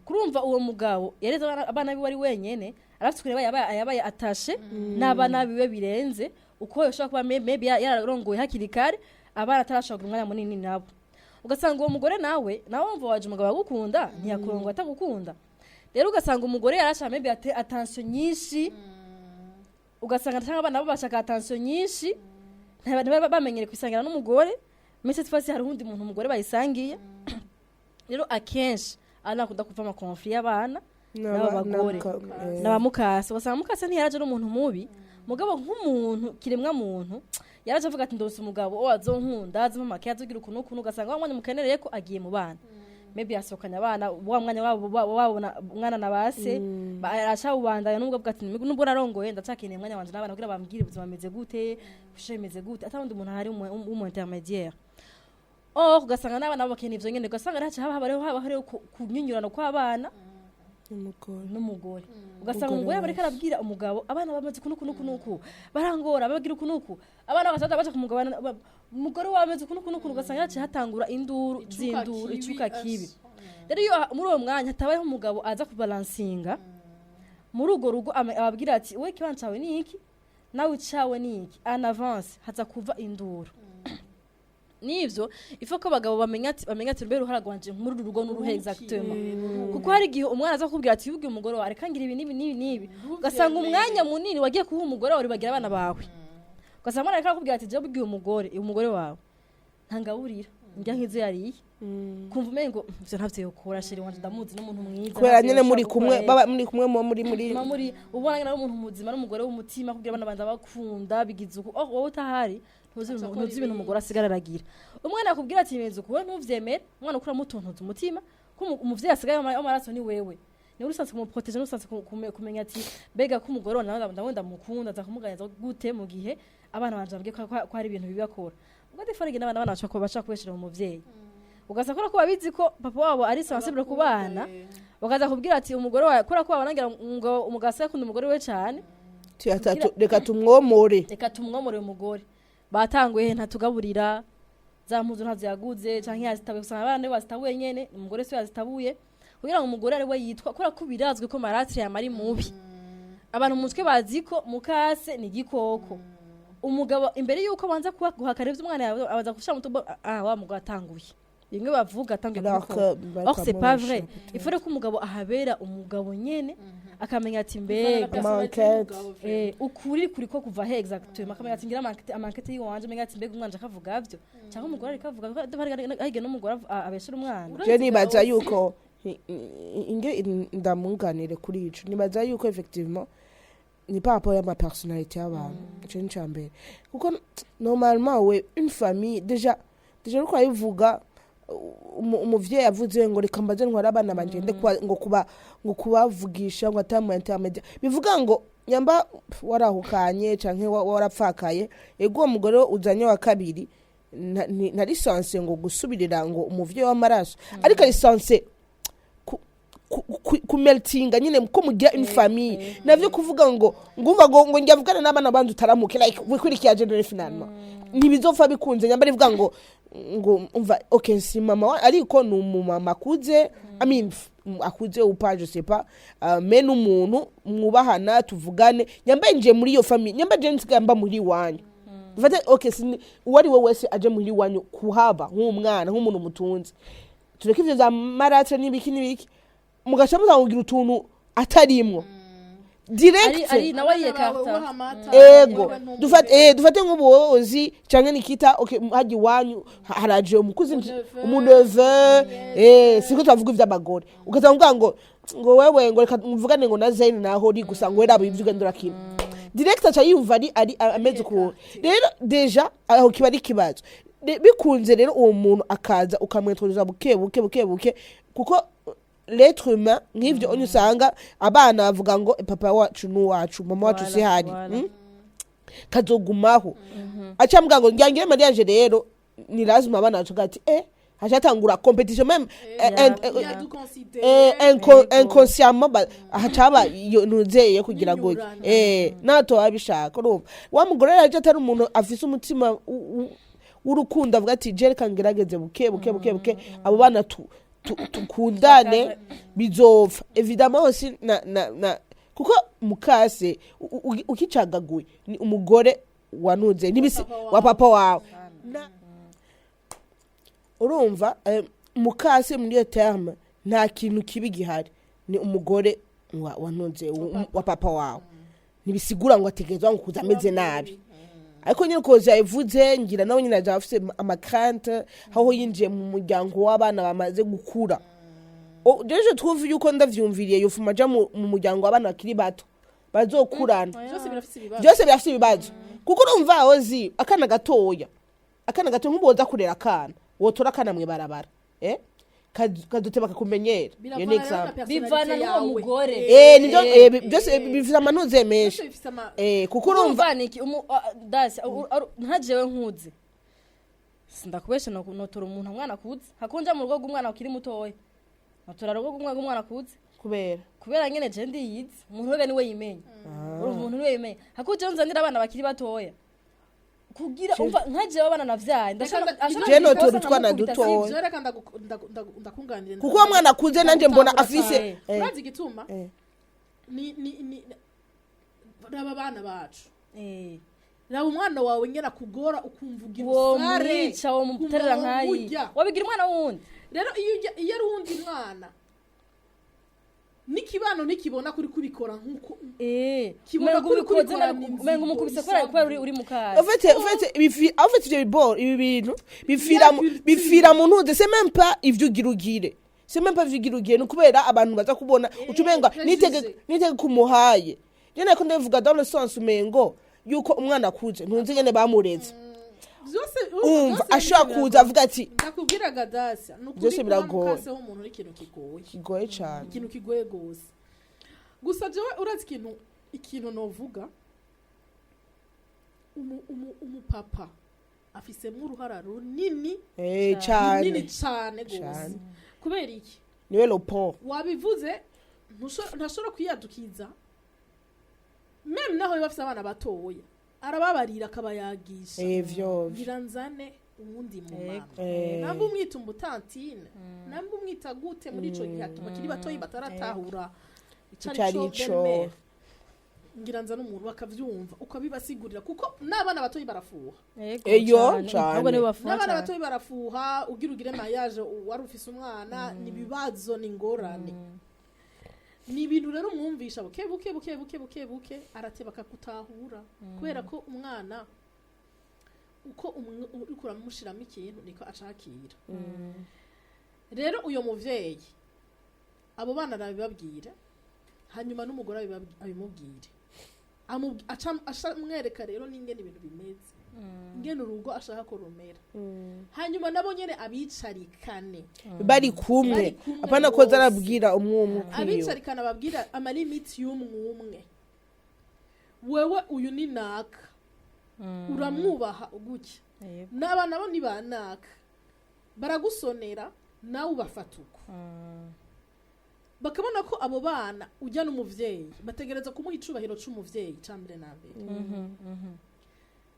Kurumva uwo mugabo yareze abana biwe ari wenyene, arafite ukuntu yabaye atashe n'abana biwe birenze uko yoshobora kuba maybe yararongoye hakiri kare, abana atarashobora kugira umwanya munini nabo. Ugasanga uwo mugore nawe wumva waje umugabo agukunda, ntiyakurongo atagukunda. Rero ugasanga umugore yarashaka maybe attention nyinshi, ugasanga cyangwa abana bo bashaka attention nyinshi, ntibaba bamenyere kwisangira n'umugore. Mais cette fois-ci hari uwundi muntu umugore bayisangiye. Rero akenshi ari nakunda kuva ama conflits y'abana n'aba bagore n'abamukase. Ugasanga mukase ntiyaraje ari umuntu mubi, mugabo nk'umuntu kiremwa muntu yaraje avuga ati ndose umugabo o azonkunda, azimpa make, azogira ukuntu ukuntu. Ugasanga wa mwanya mukenereye ko agiye mu bana, maybe yasohokanye abana wa mwanya wabo wabona umwana na base aracawubandanya, nubwo avuga ati nubwo narongoye ndacakeneye umwanya wanje n'abana kugira bambwire ubuzima bumeze gute, kushe bimeze gute, ata wundi muntu ahari w'umu intermédiaire. Or ugasanga n'abana babo bakeneye ivyo nyene, ugasanga haca haba hariho kunyunyurana kw'abana n'umugore. Ugasanga Umugore umugore aba ariko arabwira umugabo abana bamaze uku nuku nuku nuku, barangora babagira uku nuku, abana bagaca baja ku mugabo, umugore wawe ameze uku nuku nuku, ugasanga haciye hatangura induru Icuka z'induru kibi, icuka kibi. As- Rero iyo muri uwo mwanya hatabayeho umugabo aza kubalansinga muri urwo rugo, ababwira ati we ikibanza cawe ni iki, nawe icawe ni iki, en avance haza kuva induru. Nivyo, ifo ko abagabo bamenya ati mbe uruhara rwanje muri uru rugo n'uruhe exactement, kuko hari igihe umwana aza kukubwira ati: "Yubwiye umugore wawe, reka ngira ibi n'ibi n'ibi n'ibi." Ugasanga umwanya munini wagiye kuha umugore wawe bagira abana bawe. Ugasanga umwana ariko arakubwira ati: "Jewe bwiye umugore wawe ntangaburira, ndya nk'izo yariye." Kumva umengo ivyo ntavyo yokora, chéri wanje ndamuzi, n'umuntu mwiza, Kubera ntavyo nyene muri yoshobora kumwe, gukora. baba muri kumwe, muba muri Muba muri ubona nyine ari umuntu muzima, n'umugore w'umutima, kugira abana banza bakunda bigize uku. Oh, wowe utahari ntuzi Aca akora ntuzi ibintu ibindi. Umugore asigara aragira, umwana akubwira ati: "Bimeze uku," wowe ntuvyemere. Umwana ukura mutuntuza umutima ko umuvyeyi asigaye w'amaraso ni wewe, niwe usanzwe kumuprotéger, niwe usanzwe kumenya ati: "Mbega ko umugore wawe nawe ndamukunda, nza kumuganiriza gute mu gihe abana banje bambwiye ko hari ibintu bibi bakora?" Ubwo des fois abana baca kubeshera mu muvyeyi, ugaza kubera ko babizi ko papa wabo ari sensible ku bana, bakaza kubwira ati: "Umugore wawe," kubera ko babanangira ngo umugabo asigaye akunda umugore we cyane. Reka tumwomore. Reka tumwomore umugore. Batanguye: "Ntatugaburira, za mpuzu ntazo yaguze canke yazitabuye." Usanga abana nibo bazitabuye nyene, umugore siwe yazitabuye, kugira ngo umugore ari we yitwa, kubera ko birazwi ko marâtre yama ari mubi. Abantu mu mutwe bazi ko mukase ni igikoko. Umugabo imbere yuko abanza kuba guhakana ivyo umwana yawe, abanza gushira mu tubo: "Ah, wa mugabo atanguye bimwe bavuga, atanguye Alors kubikora." que Or c'est pas vrai. Il faut ko umugabo ahabera umugabo nyene, akamenya ati: "Mbega Ama-enquête. Ukuri kuri ko kuva he exactement?" Akamenya ati: "Ngira ama-enquête yiwanje," amenya ati: "Mbega umwana akavuga vyo cyangwa umugore ariko avuga?" Ahige n'umugore abeshera umwana. Je nibaza yuko inge ndamunganire kuri ico. Nibaza yuko effectivement ni par rapport y'ama personnalité y'abantu. Ico ni ica mbere, kuko normalement we une famille déjà uriko urabivuga, umuvyeyi avuze ngo: "Reka mbaze ntware abana banje ngende ngo kuba ngo kubavugisha," ngo atamu intermédiaire, bivuga ngo nyamba warahukanye canke warapfakaye, ego, uwo mugore uzanye wa kabiri ntari censé ngo gusubirira ngo umuvyeyi w'amaraso, ariko ari censé kumeltinga nyine ko mugira une famille. Navyo kuvuga ngo ngumva ngo njyavugana n'abana bandi utaramuke, like wikurikiye générer, finalement ntibizopfa bikunze. Nyamba rivuga ngo umva, okay, si mama ariko ni umumama akuze, I mean, akuze ou pas, je sais pas, mais n'umuntu mwubahana, tuvugane. Nyamba nje muri iyo famille, nyamba je nsigaye mba muri iwanyu, dufate, okay, uwo ari we wese aje muri iwanyu kuhaba nk'umwana, nk'umuntu mutunze, tureke ivyo vya marâtre n'ibiki n'ibiki, mugaca muzamugira utuntu atarimwo direct. Ari nawe yiyekarta. Ego, dufate nk'ubuyobozi canke nikita, okay, hajya iwanyu haraje umukuzi, umuneveu, siko twavuga ivy'abagore, ukaza kuvuga ngo wewe ngo reka mvugane ngo na Zayn, naho uri gusa ngo weraba ivyo ugenda urakina, direct aca yumva ari ameze ukuntu. Rero déjà aho kiba ari ikibazo. Bikunze rero uwo muntu akaza ukamwintroduza buke buke buke buke, kuko l'être humain nk'ivyo onye usanga abana bavuga ngo: "Papa wacu n'uwacu, mama wacu si hari." Voilà. Kazogumaho aca mbwa ngo ngire mariage, rero ni lazima abana bacu ati hacatangura compétition même inconsciemment, hacaba iyo ntuzeye kugira ngo N'inyurano. Nato abishaka. Urumva wa mugore yaje atari umuntu afise umutima w'urukundo, avuga ati: "Je reka ngerageze buke buke buke buke abo bana tukundane," bizopfa évidemment aussi na kuko mukase ukicagaguye ni umugore wanuze nibisi wa papa wawe. Urumva, mukase muri iyo terme nta kintu kibi gihari, ni umugore wantuze wa papa wawe, ntibisigura ngo ategerezwa ngo kuza ameze nabi. Ariko nyine uko yabivuze, ngira nawe nyine azaba afise amacraintes aho yinjiye mu muryango w'abana bamaze gukura. Jewe je trouve yuko ndavyumviriye yofuma aja mu muryango w'abana bakiri bato bazokurana. Byose birafise ibibazo. Byose birafise ibibazo, kuko urumva ozi akana gatoya, akana gato nk'ubu kurera akana, wotora akana mw'ibarabara, kazoteba kakumenyera. Iyo ni Biravana rero na example. personnalité Bivana n'uwo yawe. mugore. Nivyo, byose bifise amanuze menshi. Byose bifise Kuko urumva Urumva niki dasi nka jewe nkuze, sindakubesha, notora umuntu umwana akuze hakunja mu rugo rw'umwana ukiri mutoya, notora rugo rw'umwana akuze. Kubera? Kubera nyene je ndiyizi, umuntu wega niwe yimenya. Urumva, umuntu niwe yimenya, hakuje nzanira abana bakiri batoya kugira umva nka jewe abana navyaye ndashaka Je notora utwana dutoya. Ivyo reka ndakunganire. Kuko uwo mwana akuze nanje mbona afise Urazi igituma? Ni raba abana bacu. Raba umwana wawe ngena kugora, ukumva ugira Wo usare, mwica, wo muterera ukumva nkayi, womurya. Wabigira umwana wundi. Rero iyo ari uwundi mwana, n'ikibano ntikibona kuri kubikora nk'uko kibona umengo kuri ubikoze kubikora nabi, ni umengo inzigo, umukubise kubera ishavu. kubera uri mu kazi. En fait, en fait ivyo ibi bintu bifira culture. Bifira mu ntuze. C'est même pas ivyo ugira ugire, c'est même pas ivyo ugira ugire, ni kubera abantu baza kubona uca umenga préjugé. Nitege kumuhaye. Je nako ndabivuga dans le sens umengo yuko umwana akuze, ntunzi ingene bamureze. Byose Umva, byose ashobora biragoye. kuza avuga ati Ndakubwira Gadasya, ni ukuri, Byose kuba biragoye. mukase w'umuntu ni ikintu kigoye. Kigoye cane. Ikintu kigoye gose. Gusa jewe urazi ikintu novuga, umupapa afisemwo uruhara runini, runini Cane. Cane gose. Cane. Kubera iki? Niwe le pont. Wabivuze, ntashobora kwiyadukiza, même naho biba afise abana batoya, arababarira, akabayagisha. Vyo Ngira nzane uwundi mu mama. Namba umwita umutantine, namba umwita gute, muri ico gihe bakiri batoyi bataratahura ico Ico ari ari co co. belle-mère. Ngira nzane umuntu, bakavyumva, ukabibasigurira, kuko n'abana batoyi barafuha. Eyo, cane. Ahubwo nibo bafuha N'abana cane. batoyi barafuha. Ugira ugire mariage, wari ufise umwana, ni ibibazo, ni ingorane, ni ibintu. Rero umwumvisha buke buke buke buke buke buke, arateba akakutahura, kubera ko umwana uko uriko uramushiramo ikintu niko acakira. Rero uyo muvyeyi abo bana arabibabwira, hanyuma n'umugore abimubwire. Aca amwereka rero n'ingene ibintu bimeze, ingene urugo ashaka ko rumera, hanyuma nabo nyene abicarikane. Bari kumwe. Bari kumwe Apana koza bose. arabwira umwe umwe ukwiwe. Abicarikana, babwira amalimiti y'umwe umwe: wewe uyu ni naka, uramwubaha gutya, n'aba nabo ni ba naka, baragusonera, nawe ubafata uko. Bakabona ko abo bana ujya n'umuvyeyi bategereza kumuha icubahiro c'umuvyeyi ca mbere na mbere,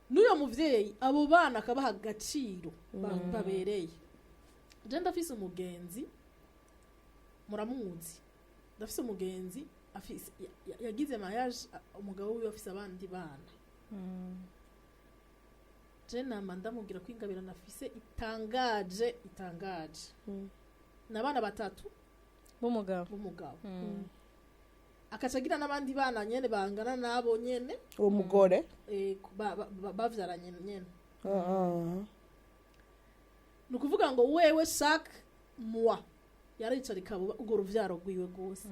n'uyo muvyeyi abo bana akabaha agaciro babereye. Je ndafise umugenzi, muramuzi, ndafise umugenzi afise yagize mariage, umugabo wiwe afise abandi bana. Je nama ndamubwira ko ingabirano afise itangaje, itangaje. Ni abana batatu b'umugabo. B'umugabo, akaca agira n'abandi bana nyene bangana nabo nyene. Uwo mugore. Bavyaranye nyene. Ni ukuvuga ngo wewe chaque mois yaricarika urwo ruvyaro rwiwe rwose,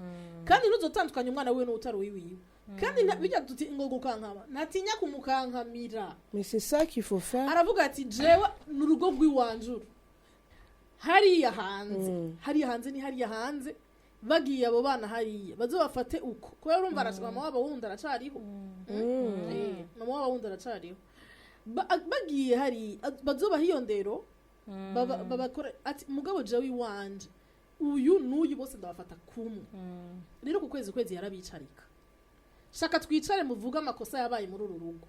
kandi ntuzotandukanya umwana wiwe n'utari uwiwiwe. Kandi bijya duti ngo gukankama, ntatinya kumukankamira. Mais c'est ça qu'il faut faire. Aravuga ati jewe ni urugo rw'iwanje uru, hariya hanze, hariya hanze ni hariya hanze. Bagiye abo bana hariya bazobafate uko, kubera urumva mama wabo wundi aracariho. Mama wabo wundi aracariho. Bagiye hariya bazobaha iyo ndero, babakora ati mugabo jewe iwanje uyu n'uyu bose ndabafata kumwe. Rero ku kwezi kwezi yarabicarika: shaka twicare, muvuge amakosa yabaye muri uru rugo.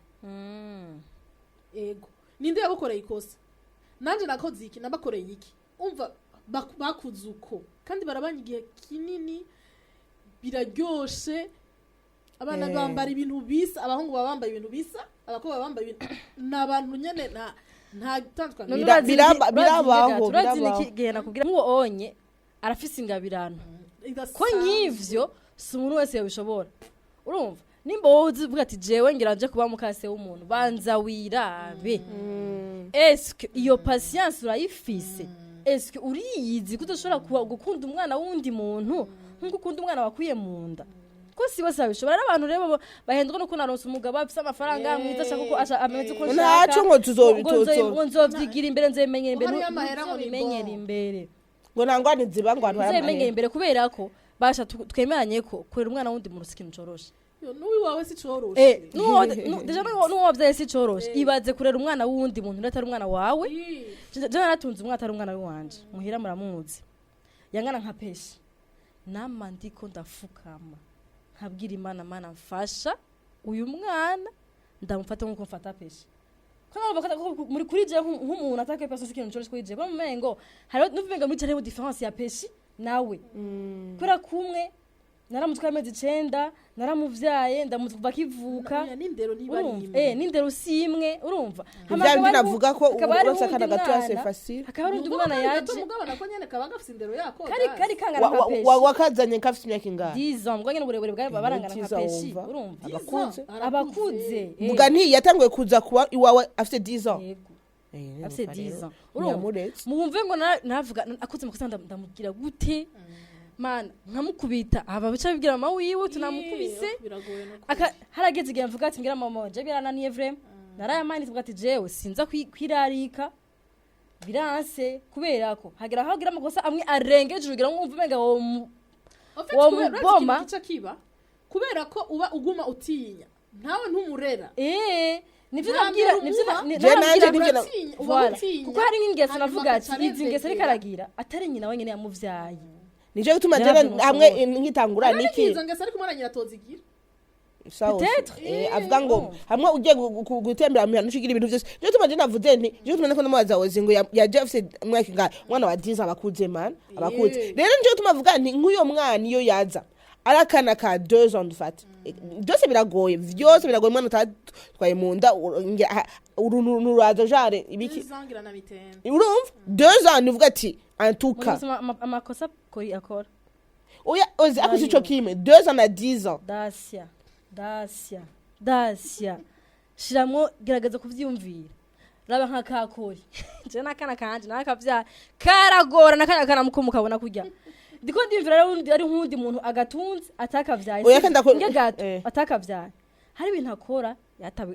Ego, ninde yagukoreye ikosa? Nanje nakoze iki? Nabakoreye iki? Umva, bakuze uko, kandi barabanye igihe kinini, biraryoshe. Abana bambara ibintu bisa, abahungu baba bambaye ibintu bisa, abakobwa baba bambaye ibintu, ni abantu nyene nta tandukaniro. None Birabaho, urazi birabaho. niki gihe nakubwira nk'uwo onye arafise ingabirano ko idasanzwe. Nk'ivyo si umuntu wese yabishobora. Urumva, nimba wowe uzi uvuga ati jewe ngira nje kuba mukase w'umuntu, banza wirabe: eske iyo patience urayifise? Eske uriyizi ko udashobora gukunda umwana w'undi muntu nk'uko ukunda umwana wakwiye mu nda? Ko si bose babishobora. N'abantu rero bahendwa nuko naronse umugabo afise amafaranga mwiza, ashaka uko ameze uko nshaka. Ntaco ngo ngo ngo nzovyigira imbere, nzobimenyera imbere. Ngo hariyo amahera ngo ni Nzobimenyera bon. imbere. Ngo nta ngwane ziba, ngo abantu Nzobimenyera imbere, kubera ko basha twemeranye ko kurera umwana w'undi muntu si ikintu coroshe. Yo, n'uwiwawe si coroshe. Déjà n'uwo wavyaye si coroshe. Ibaze kurera umwana w'uwundi muntu atari umwana wawe. Je naratunze umwana atari umwana w'iwanje muhira, muramuzi, yangana nka peshi. Nama ndiko ndafukama nkabwira Imana: Mana mfasha, uyu mwana ndamufata nkuko mfata peshi. Ko numva ko muri kuri je nk'umuntu atake peshi si ikintu coroshe kuri je, ko mumengo hariho nuvuga muri hariho différence ya peshi nawe, kubera kumwe. Naramutwaye amezi 9, naramuvyaye, ndamutwa akivuka. Oya, n'indero niba ari Urumva, imwe. N'indero si imwe, urumva. Hama Bya hakaba bindi hariho- navuga ko hakaba hariho uronse akana uwundi gatoya, c'est mwana- facile. Hakaba hari undi Mugabo mwana kari gato, yaje mugabo nako nyene kaba gafise indero yako. Kari dasi. kari kangana nka Peshi. Wakazanye kafite imyaka ingahe? 10 ans, mbwa nyene uburebure bwari barangana nka 10 ans, Peshi, wumva. urumva. Abakuze. Abakuze. Vuga nti yatanguye kuza kuba iwawe afite 10 ans. Yego. Eh, Afite urumva 10 rero. ans, urumva. Ntiyamuretse. Mwumve ngo navuga akoze amakosa, ndamubwira gute mana? Nkamukubita, aba bica bibwira mama wiwe tunamukubise. Biragoye no Harageze igihe mvuga ati, mbwira mama wanje, birananiye vraiment, narayamanitse, mvuga ati jewe sinza kwirarika, biranse, kubera ko hagira aho agira amakosa amwe arengeje urugero, nkumva umenga wo En fait, Uwo kubera urazi muboma. ikintu gica kiba, kubera ko uba uguma utinya, ntawe ntumurera. Nivyo Nta nabwira mbere nivyo umuha. Je nanje nabwira. nivyo Uratinya, uba Voilà. utinya. Kuko hari nk'ingeso Hanyuma navuga ati agaca izi ngeso ariko arenzegera. aragira atari nyina wenyine yamuvyaye. Nico gituma Navyo jene hamwe mushobora. nkitangura Ariko niki izo ngeso ariko umwana nyiratozigira. Sawa. Peut-être. Avuga ngo hamwe ugiye gutembera mu mihana ushigira ibintu byose. Nico gituma je navuze nti, nico gituma nako ndamubaza wozi ngo yaje afise umwaka ingahe? Umwana wa 10 abakuze man, abakuze. Rero nico gituma avuga nti nk'uyo mwana iyo yaza ari akana ka 2 ans dufate, byose biragoye, byose biragoye. Umwana utatwaye mu nda, uruntu ruraza jare ibiki. Izangira na mitende. Urumva, 2 ans nivuga ati en tout cas. Muri amakosa kori akora. Oya ozi ako sico Ayo. kimwe 2 ans na 10 ans. Dasia, Dasia, Dasia, shiramwo, gerageza kuvyiyumvira. Raba nka kakori, je n'akana kanje nakavyaye karagora, n'akana kanamuko mukabona kurya, ndiko ndiyumvira rero undi ari nk'undi muntu agatunze atakavyaye. Oya, kandi nge gato. Atakavyaye, hari ibintu akora yatabe,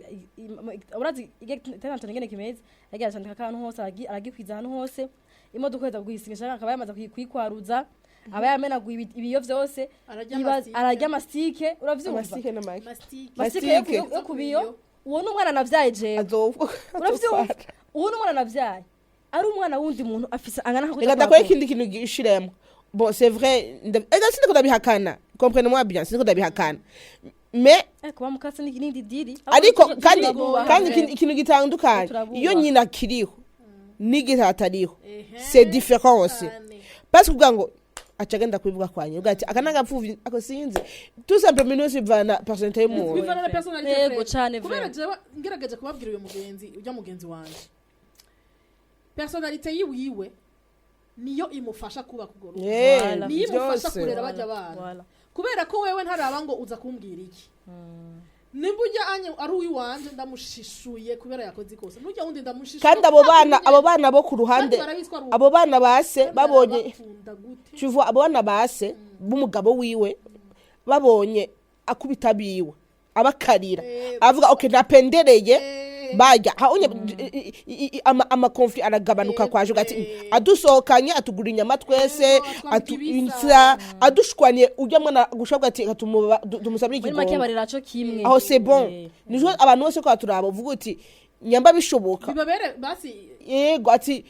urazi igitantana ingene kimeze, yagiye aracandika akantu hose, aragikwiza ahantu hose, imodoka iheza kuyisigisha akaba yamaze kuyikwaruza, aba yamenaguye ibiyo vyose. Ararya amasike. Ararya amasike, uravyumva? Amasike n'amaki? Masitike. Masike yo Masike. yo ku biyo. Uwo ni umwana navyaye jewe. Azopfa. Uravyumva, uwo ni umwana navyaye, ari umwana wundi muntu afise angana nka Reka ndakora ikindi kintu gishiremo. Bon, c'est vrai, ega sindiko ndabihakana, comprenez-moi bien, sindiko ndabihakana, mais Kuba mukase n'indi diri. Ariko kandi Turabubaha. kandi ikintu gitandukanye Turabubaha. iyo nyina akiriho n'igihe atariho, Ehe, c'est différent aussi. Cyane. Parce que kuvuga ngo aca agenda kubivuga kwa nyina, uvuga ati aka nagapfuvyi ako sinzi, tout simplement yose bivana personnalité y'umuntu. Bivana na personnalité. Yego, Fred. cane. Kubera Vraiment. jewe ngerageje kubabwira uyu mugenzi, ujya mugenzi wanje, personnalité yiwiwe niyo imufasha kubaka urwo rugo. Voilà. Niyo imufasha Byose. kurera bajya abana. Voilà. Kubera ko wewe ntaraba ngo uza kumbwira iki, nimba ujya anye ari uwiwanje ndamushishuye kubera yakoze ikosa, nujya wundi ndamushishuye. Kandi abo bana bo ku ruhande, abo bana base babonye bakunda gute? Tu vois, abo bana base b'umugabo wiwe babonye akubita biwe, abakarira, avuga okay napendereye, bajya haonye ama conflit aragabanuka. Kwaje ugati adusohokanye, atugura inyama twese, Atwambika atu ibisa. insa adushwaniye ujya mwana gushobwa ati reka tumusabire Muri make ikigongo. barera co kimwe. Aho c'est bon. Nijo abantu bose ko baturaba uvuga uti nyamba bishoboka Bibabere basi. Yego, ati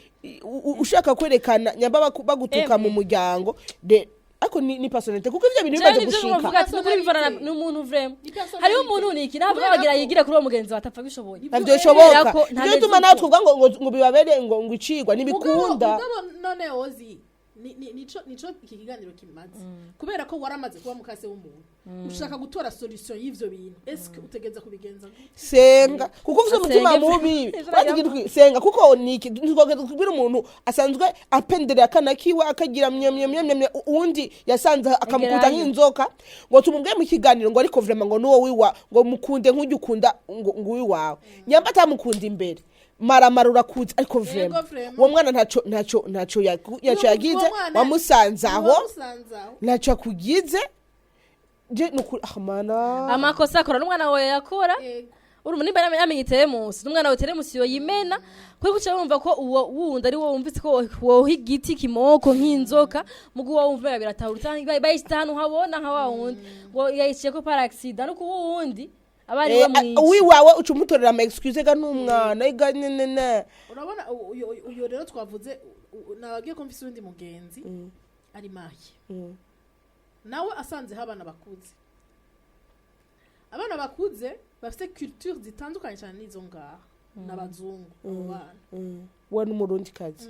ushaka kwerekana nyamba bagutuka mu muryango de, ariko ni personnalité, kuko ivyo bintu Jewe bimaze nivyo gushika. muvuga ati nukuri bivana Personnalité. n'umuntu vraiment. Ni personnalité. Hariho umuntu niki navuga Kubera bagira ko- yigira kuri uwo mugenzi watapfa bishoboye. Navyo bishoboka. Kubera ko nta Niyo tuma neza nawe uko. twovuga ngo bibabere ngo icigwa ntibikunda. Mugabo none ozi nico iki kiganiro kimaze, kubera ko waramaze kuba mukase w'umuntu, ushaka gutora solution y'ivyo bintu, eske utegereza kubigenza gute? Senga, kuko ufite umutima Asenge. mubi. Ivyo Urazi ikintu senga, kuko niki ntitwogeza kubwira umuntu asanzwe apenderera akana kiwe akagira mye mye mye mye mye, uwundi yasanze akamukuta Egerayo. nk'inzoka, ngo tumubwire mu kiganiro ngo ariko vraiment ngo nuwo wiwa ngo mukunde nk'ujya ukunda ngo uwiwawe, nyamba atamukunda imbere, maramara urakuze, ariko vraiment Vraiment. uwo mwana ntaco yagize. Uwo mwana- Wamusanze aho. Wamusanze aho. Ntaco akugize, je nukuri, ah mana. Amakosa akora n'umwana wawe yakora. Yego. Urumva nimba yamenye teremusi n'umwana wawe teremusi yoyimena, kuko uca wumva ko uwo wundi ari wo wumvise ko woha igiti kimoko nk'inzoka, mugu wowe wumva biratahura usanga bayishyize ahantu habona nka wa wundi ngo yayiciye ko par accident, nuko uwo wundi aba ari we mwica. Uwiwawe uca umutorera ama excuse ga n'umwana ega nene. Urabona uyu rero twavuze, nababwiye ko mfise uwundi mugenzi ari maye, nawe asanzeho abana bakuze, abana bakuze bafite culture zitandukanye cyane n'izo ngaha, n'abazungu abo bana. We n'umurundi kazi.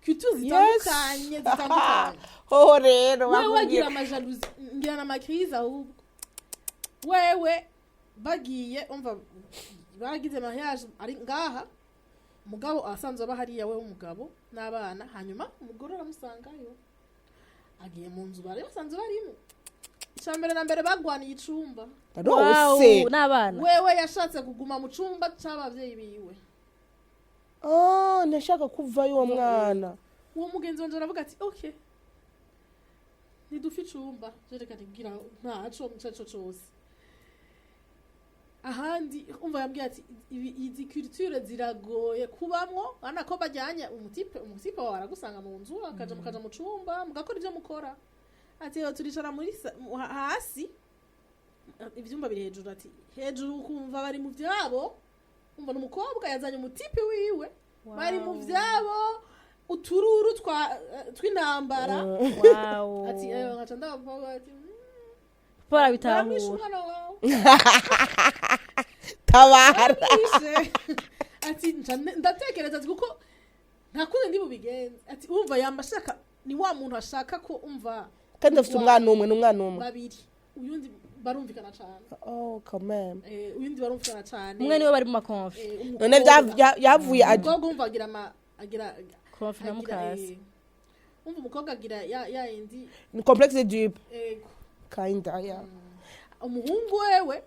Culture zitandukanye, zitandukanye. Hoho rero Wewe bakubwira. wagira ama jalousie, ngira n'ama crises. Ahubwo wewe bagiye, umva, baragize mariage ari ngaha, umugabo asanzwe aba hariya, we w'umugabo n'abana. Hanyuma umugore aramusangayo, agiye mu nzu bari basanzwe barimo. Icya mbere na mbere, bagwaniye icumba. Rose. Wow, n'abana. Wewe yashatse kuguma mu cumba c'abavyeyi biwe. Ah, ntashaka kuvayo uwo mwana. Uwo mugenzi wanje aravuga ati: "Okay, ntidufe icumba, jereka nibwira ntaco mucaco cose ahandi." Umva, yambwiye ati: "Izi culture ziragoye kubamwo." Urabona ko bajyanye umu type, umu type wawe aragusanga mu nzu, akaja, mukaja mu cumba, mugakora ivyo mukora. Ati: "Yo, turicara muri hasi, ivyumba biri hejuru." Ati: "Hejuru ukumva bari mu vyabo." Umva, ni umukobwa yazanye umu type wiwe, bari mu vyabo, utururu twa tw'intambara. Ati: "Nkaca ndabapfa." Ati: Papa "Baramwishe arabitahura. umwana wawe." Tabara. Baramwishe. Ati: "Nca ndatekereza." Ati: "Kuko nta kundi ndi bubigenze." Ati: "Umva, yamba ashaka, ni wa muntu ashaka ko, umva." Kandi afite umwana umwe, ni umwana umwe. Babiri, uyundi barumvikana cane. Oh, quand même. Uyundi barumvikana cane. Umwe niwe bari mu ma conflits. None yavuye Umukobwa, umva, agira ama agira Conflit na agira, mukase. Umva, umukobwa agira ya yindi. Ni complexe d'Oedipe. Ego. Kinda, yeah. Umuhungu wewe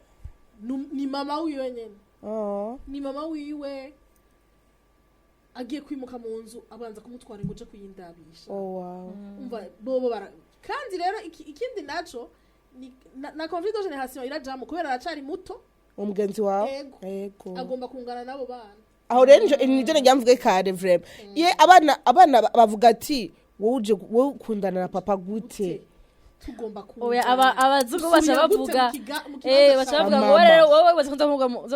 ni mama wiwe nyene. Oh. Ni mama wiwe. Agiye kwimuka mu nzu, abanza kumutwara ngo uje kuyindabisha. Oh, wow. Umva, bobo bara kandi rero ikindi naco ni na conflit de génération irajamo, kubera aracari muto. Umugenzi wawe? Ego. Ego. Agomba kungana n'abo bana. Aho rero nivyo ngira kare, vraiment, ye abana bavuga ati: "Wowe uje, wowe ukundana na papa gute?" Tugomba Oya, aba abazungu baca Usubira gute bavuga mu kibanza baca cawe? bavuga ngo Mama. wowe rero, wowe baza kuza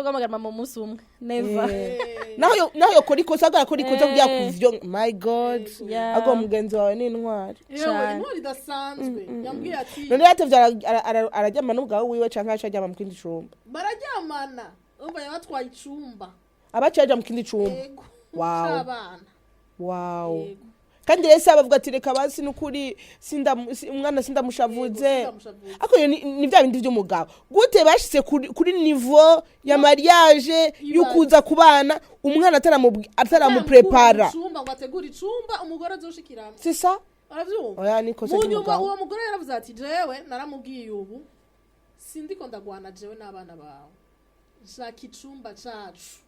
guhamagara mama umunsi umwe, never. Naho yokora ikosa, agora akora ikosa kugira kuvyo, my God. Ago mugenzi wawe ni intwari. Yewe. Cane. Intwari idasanzwe. Yambwiye ati None yatevye araryama n'umugabo wiwe, canke aca aryama mu kindi cumba? Bararyamana. Umva, yabatwaye icumba. Abaca yaja mu kindi cumba? Ego. Wow. C'abana. Wow. Ego. Kandi rero se bavuga ati: "Reka basi, nukuri umwana sindamushavuze." Ego, sindamushavuze. Ariko iyo ni bya bindi by'umugabo gute bashyize kuri niveau ya mariage, y'ukuza ku bana, umwana ataramuprepara. Icumba ngo ategure icumba umugore azoshikiramo. C'est ça. Uravyumva? Oya, ni ikosa Mu nyuma ry'umugabo. uwo mugore yaravuze ati: "Jewe naramubwiye, ubu sindiko ndagwana jewe n'abana bawe, shaka icumba cacu,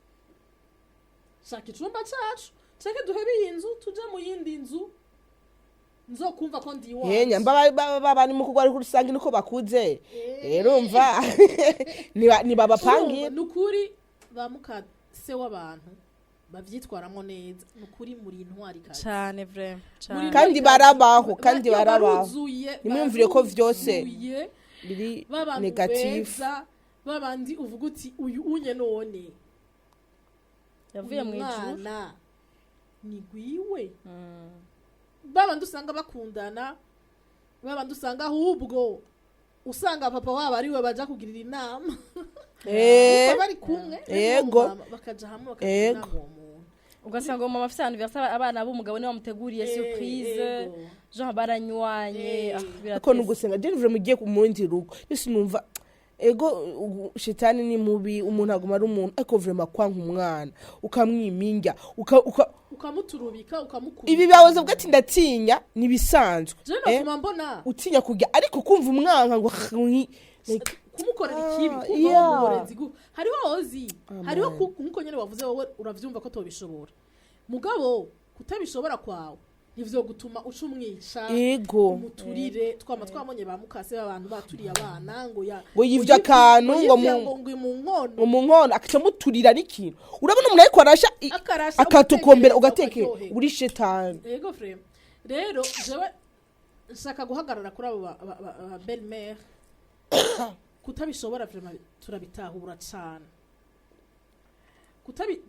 shaka icumba cacu, canke duhebe iyi nzu tuje mu yindi nzu, nzokumva ko ndi iwacu." Yenya mba bari mu kugwa ariko rusange niko bakuze rero, umva, nibabapangira. Urumva, ni ukuri, ba muka se w'abantu bavyitwaramo neza, ni ukuri muri intwari kazi. Cane, vraiment. Muri Cane. Kandi barabaho, kandi barabaho. Baruzuye. Nimwumvire ko vyose baruzuye. Biri B'abantu négatif. beza, babandi uvuga uti: "Uyu unye none Yavuye uyu mu ijuru. mwana ni gwiwe." Babandi usanga bakundana, babandi usanga ahubwo usanga papa wabo ariwe baja kugirira inama. Baba bari kumwe Yego. n'uwo mama, bakaja hamwe bakagira inama uwo muntu. Ugasanga uwo mama afise anniversaire, abana b'umugabo niwe bamuteguriye surprise. Genre baranywanye. Ah, Ariko biratese. Nugusenga je vraiment ugiye ku mundi rugo yose, numva ego shetani ni mubi, umuntu aguma ari umuntu, ariko vraiment kwanka umwana, ukamwiminja, uka Ukamuturubika, ukamukubita. Ibi bahoze bwa ati: "Ndatinya", nibisanzwe. Je notuma mbona Utinya kujya, ariko kumva umwanka ngo like, kumukorera ikibi, Ah, kumva yeah. umuborezi hariho ozi hariho Amen. nkuko nyene wavuze, wowe uravyumva ko tobishobora, mugabo kutabishobora kwawe nivyo gutuma uca umwica, ego umuturire. Twama twabonye ba mukase b'abantu baturiye abana ngo ya Ngo yivye akantu, ngo yivye, ngo mu nkono. Ngo mu nkono akaca muturira n'ikintu. Urabona umuntu ariko arasha Akarasha, akatokombera, ugatekereza, ugatekera ukaryoherwa. uri shetani. Yego, frère. Rero jewe nshaka guhagarara kuri abo ba belle mère. Kutabishobora vraiment turabitahura cane.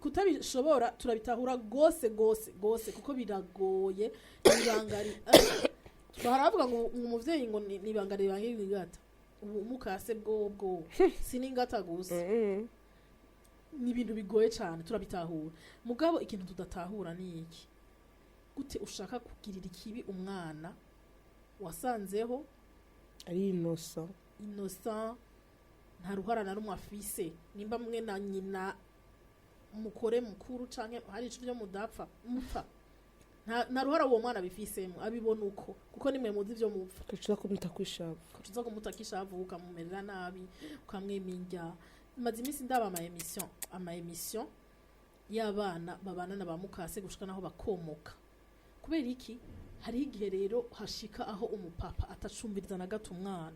Kutabishobora turabitahura gose gose gose, kuko biragoye. Ibanga twahora ngo umuvyeyi ngo ni ibanga ribangira ingata. Ubu mukase bwobwo si n'ingata gusa, ni ibintu bigoye cyane, turabitahura. Mugabo ikintu tudatahura ni iki? Gute ushaka kugirira ikibi umwana wasanzeho ari innocent? Innocent, nta ruhara na rumwe afise. Nimba mwe na nyina mukore mukuru canke hari ico vyo mudapfa mupfa, nta ruhara uwo mwana abifisemo. Abibona uko kuko nimwe muzi ivyo mupfa. Ugaca kumuta kwishavu. Uza kumutakisha avuka, ukamumerera nabi, ukamweminja. Maze iminsi ndaba ama émission y'abana babana na ba mukase gushika naho bakomoka. Kubera iki? Hariho igihe rero hashika aho umupapa atacumviriza na gato umwana.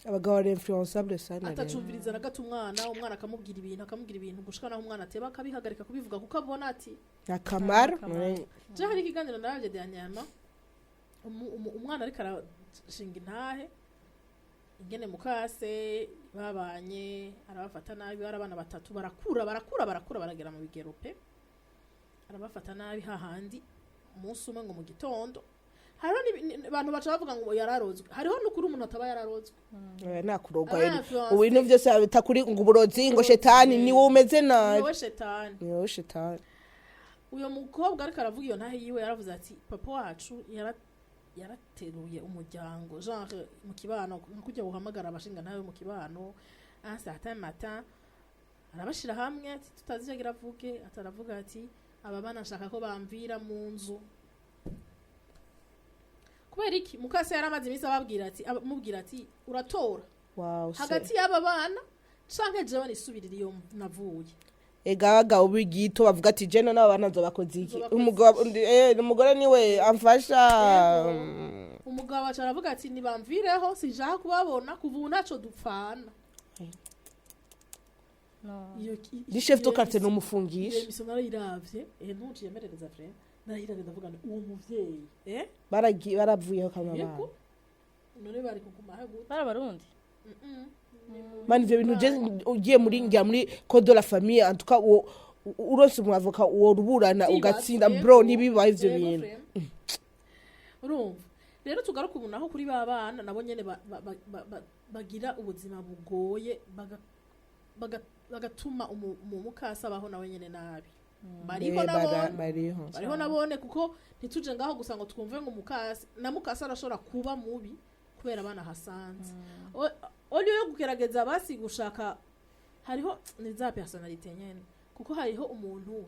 Abagabo bari influençable sana rero. Atacumviriza na gato umwana, umwana akamubwira ibintu, akamubwira ibintu, gushika naho umwana ateba akabihagarika kubivuga kuko abona ati akamaro. Akamaro. Je hari ikiganiro naravye dernièrement, umwana ariko arashinga intahe ingene mukase babanye arabafata nabi. Bari abana batatu, barakura, barakura, barakura, baragera mu bigero pe, arabafata nabi hahandi. Umunsi umwe ngo mu gitondo hariho abantu baca bavuga ngo yararozwe. Hariho n'ukuri umuntu ataba yararozwe. Nakurogwa. Aba influence. Ubu ibintu byose babita kuri ngo uburozi, ngo shetani, ni wowe umeze nabi. Wowe shetani. Ni wowe shetani. Uyo mukobwa ariko aravuga iyo ntahe yiwe, yaravuze ati papa wacu yarateruye umuryango, genre mu kibano, nka kujya guhamagara abashinga ntawe mu kibano un certain matin, arabashira hamwe ati tutazi icyo agira avuge, ataravuga ati aba bana nshaka ko bamvira mu nzu. Kubera iki? Mukase yaramaze iminsi ababwira ati, amubwira ati uratora wow hagati y'aba bana canke jewe nisubirira iyo navuye. Ega abagabo b'igito bavuga ati jeno n'aba nzobakoze iki? Nzobakoze. Umugabo, umugore niwe amfasha. Yego. Umugabo aca aravuga ati nibamvireho, sinshaka kubabona, kuva ubu ntaco dupfana. No. Iyo Ndi chef de quartier iyo numufungisha. Mission narayiravye, ntuciyemerereza vrai, narayiravye ndavuga nti uwo muvyeyi Baragiye, baravuyeho kama. Yego. Bana. None bari kuguma he gute? Bari Abarundi. Mani, ivyo bintu je ugiye muri ngira muri code de la famille, en tout cas uwo uronse umu avocat uwo ruburana ugatsinda, bro, ntibibaye ivyo bintu. Urumva rero, tugaruka ubu naho kuri ba bana nabo nyene bagira ubuzima bugoye, bagatuma umukasi abaho nawe nyene nabi. Bariho nabone. Bariho. Bariho nabone, kuko ntituje ngaho gusa ngo twumve ngo mukasi na mukasi arashobora kuba mubi kubera abana hasanze. Au lieu yo kugerageza basi gushaka, hariho ni za personnalité nyene, kuko hariho umuntu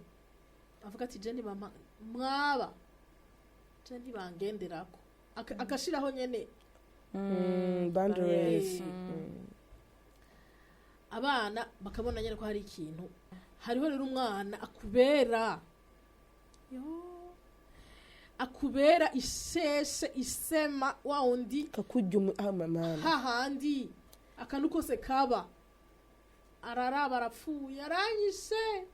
avuga ati je ntibama mwaba, je ntibangenderako. Agashiraho nyene Boundaries. Abana bakabona nyene ko hari ikintu. Hariho rero umwana akubera, yo, akubera isheshe isema wa wundi. Kakurya mama. Hahandi akantu kose kaba araraba arapfuye, aranyishe,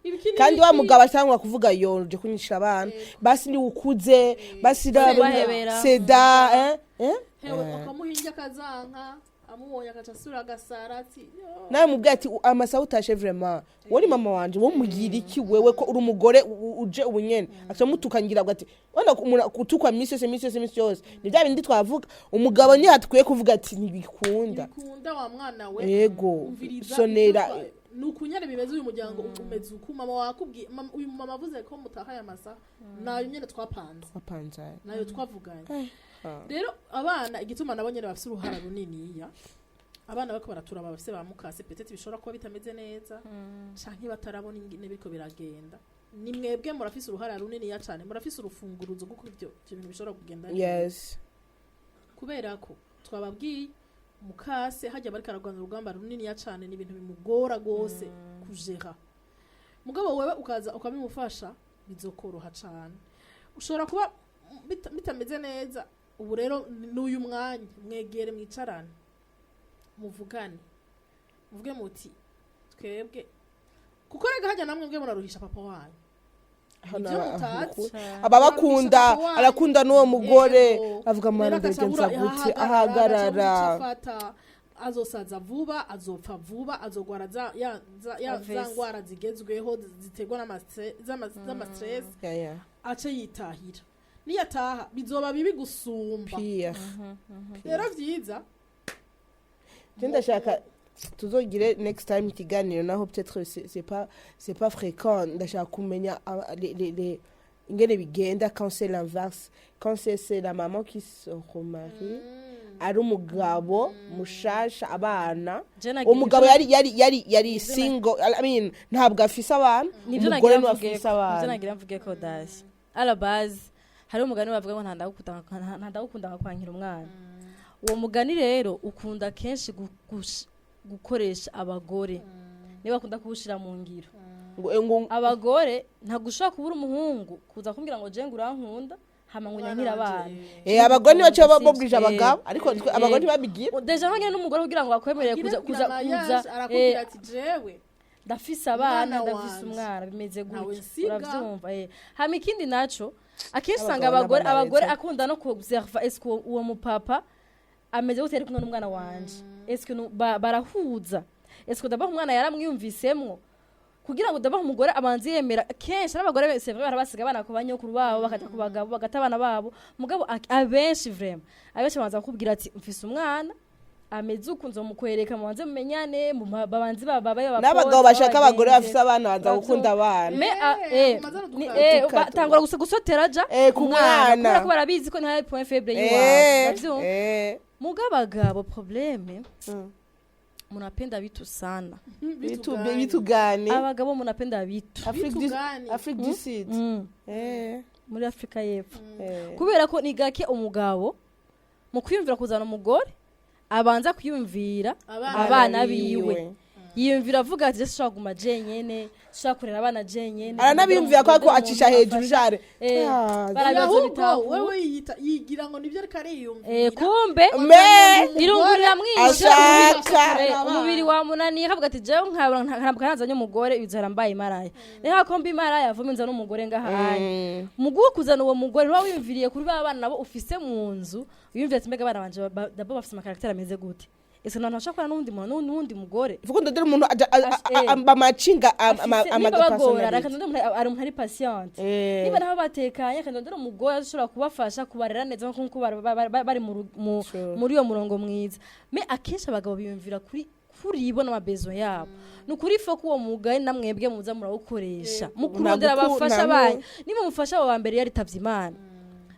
ibiki Kandi wa n'ibiki. mugabo atangwa kuvuga yo je kunyisha abana. Basi ni ukuze basi Kubahebera. seda, eh Hewe, ukamuha indya akazanka, amubonye agaca asura agasara ati yo. Nawe mubwiye ati amasaha utashe, vraiment wowe ni mama wanje, wowe mugira iki wewe ko uri umugore uje ubu nyene aca mutukangira avuga ati wenda umuntu gutukwa misi yose, misi yose, misi yose, ni bya bindi twavuga, umugabo ntihatwiye kuvuga ati ntibikunda. Ntibikunda wa mwana we. Ego. Umviriza. Sonera. Ni ukunyene bimeze, uyu muryango umeze uku, mama wakubwiye, uyu mama avuze ko mutahaye amasaha nayo nyene twapanze. Wapanze. Nayo twavuganye. Ah. Rero abana, igituma nabo nyene bafise uruhara runiniya, abana bariko baraturaba bafise ba mukase, peut-être bishobora kuba bitameze neza canke batarabona ingene biriko biragenda, ni mwebwe murafise uruhara runiniya cane, murafise urufunguruzo kuko ivyo bintu bishobora kugenda neza. Kubera ko twababwiye mukase hajya bariko ararwana urugamba runiniya cane, ni ibintu bimugora gose kujera. Mugabo wewe ukaza ukabimufasha, bizokoroha cane. Ushobora kuba bitameze neza ubu, rero n'uyu mwanya mwegere, mwicarane, muvugane, muvuge muti twebwe, kuko rega hajya namwe mwe muraruhisha papa wanyu. Hano Ibyo mutazi. ababakunda. Muraruhisha papa wanyu. Arakunda n'uwo mugore. Yego. Avuga Rero mwana agaca mbigenza abura gute ahagarara, agaca abura ahagarara. ico afata, azosaza vuba, azopfa vuba, azogwara za ya za ya za AVC. ngwara zigezweho ziterwa z'ama stress. Yeah. Ace yitahira, niyataha bizoba bibi gusumba. Pire. Rero vyiza. Je ndashaka tuzogire next time ikiganiro, naho peut-être c'est pas fréquent, ndashaka kumenya les Ingene bigenda quand c'est l'inverse, quand c'est la maman qui se remarie, ari umugabo mushasha abana, Je nagira- umugabo yari single, I mean, ntabwo afise abana, Nibyo umugore nagira niwe mvuge afise ko, nibyo abana. Nagira mvuge ko dasi à la base hari umugani bavuga ngo ntandagukunda nkakwankira umwana. Uwo mugani rero ukunda kenshi gukoresha abagore, niba bakunda kuwushira mu ngiro. Ngo Abagore ntabwo ushobora kubura umuhungu kuza kumbwira ngo je ngo urankunda, hama ngo nyankire abana. Abagore nibo baca Sivyo. bobwije abagabo, ariko abagore ntibabigira. Déjà nkonyene n'umugore kugira ngo bakwemerere kuza kuza arakubwira ati jewe ndafise abana, umwana ndafise wanje. Umwana bimeze Ntawe gutya, nsiga. uravyumva. Hama ikindi naco, akenshi usanga Abagabo abagore n'abana abagore beza. akunda no kuobserva: est-ce que uwo mupapa ameze gute ari kumwe n'umwana wanje? Est-ce que barahuza? Est-ce que d'abord umwana yaramwiyumvisemwo? Kugira ngo d'abord umugore abanze yemera, kenshi n'abagore c'est vrai barabasiga abana ku banyokuru babo, bakaja ku bagabo, bagata abana babo. Mugabo abenshi, vraiment abenshi babanza kukubwira ati mfise umwana ameze uku, nzomukwereka, mubanze mumenyane, babanze babaye N'abagabo bashaka abagore bafise abana baza gukunda abana. Me Umaze no ni dukata. batangura gusa gusotera ja Ku mwana. Kubera ko barabizi ko ntari point faible yiwawe, uravyumva? Mugabo abagabo, problème, munapenda vitu sana. Vitu gani? Abagabo munapenda vitu. Afrique Vitu gani? Afrique du Sud. Muri Afrika y'Epfo. Kubera ko ni gake umugabo mu kwiyumvira kuzana umugore abanza kwiyumvira Abana abana biwe. Yiyumvira avuga ati sinshobora kuguma jenyene, sinshobora kurera abana jenyene. Aranabiyumvira ko acisha hejuru jare. Ah, barabizi ahubwo bitahura. Wewe yiyita yigira ngo nibyo ariko ariyumvira. Kumbe Me irungu riramwishe. Ashaka. Umubiri wamunaniye, akavuga ati jewe nkabura ntabwo nazanye umugore bizara mbaye imaraya, reka ko mba imaraya vuba nza n'umugore ngahanye. Muguwo kuzana uwo mugore ntuba wiyumviriye kuri ba bana nabo ufise mu nzu. Wiyumvira ati mbega abana banje nabo bafise ama caractère ameze gute? Ese nta ntashobora kubana n'uwundi muntu, n'uwundi mugore? Vuga ndodera umuntu bamacinga Niba bagora, reka ndondere umuntu ari umuntu ari patiente. Niba nabo batekanye, reka ndondere umugore ashobora kubafasha kubarera neza nkuko bari muri uyo murongo mwiza. Mais akenshi abagabo biyumvira kuri bo n'ama besoins yabo. Ni ukuri fo ko uwo mugani namwebwe muza murawukoresha mu kurondera abafasha banyu. Niba umufasha wawe wa mbere yaritavye Imana,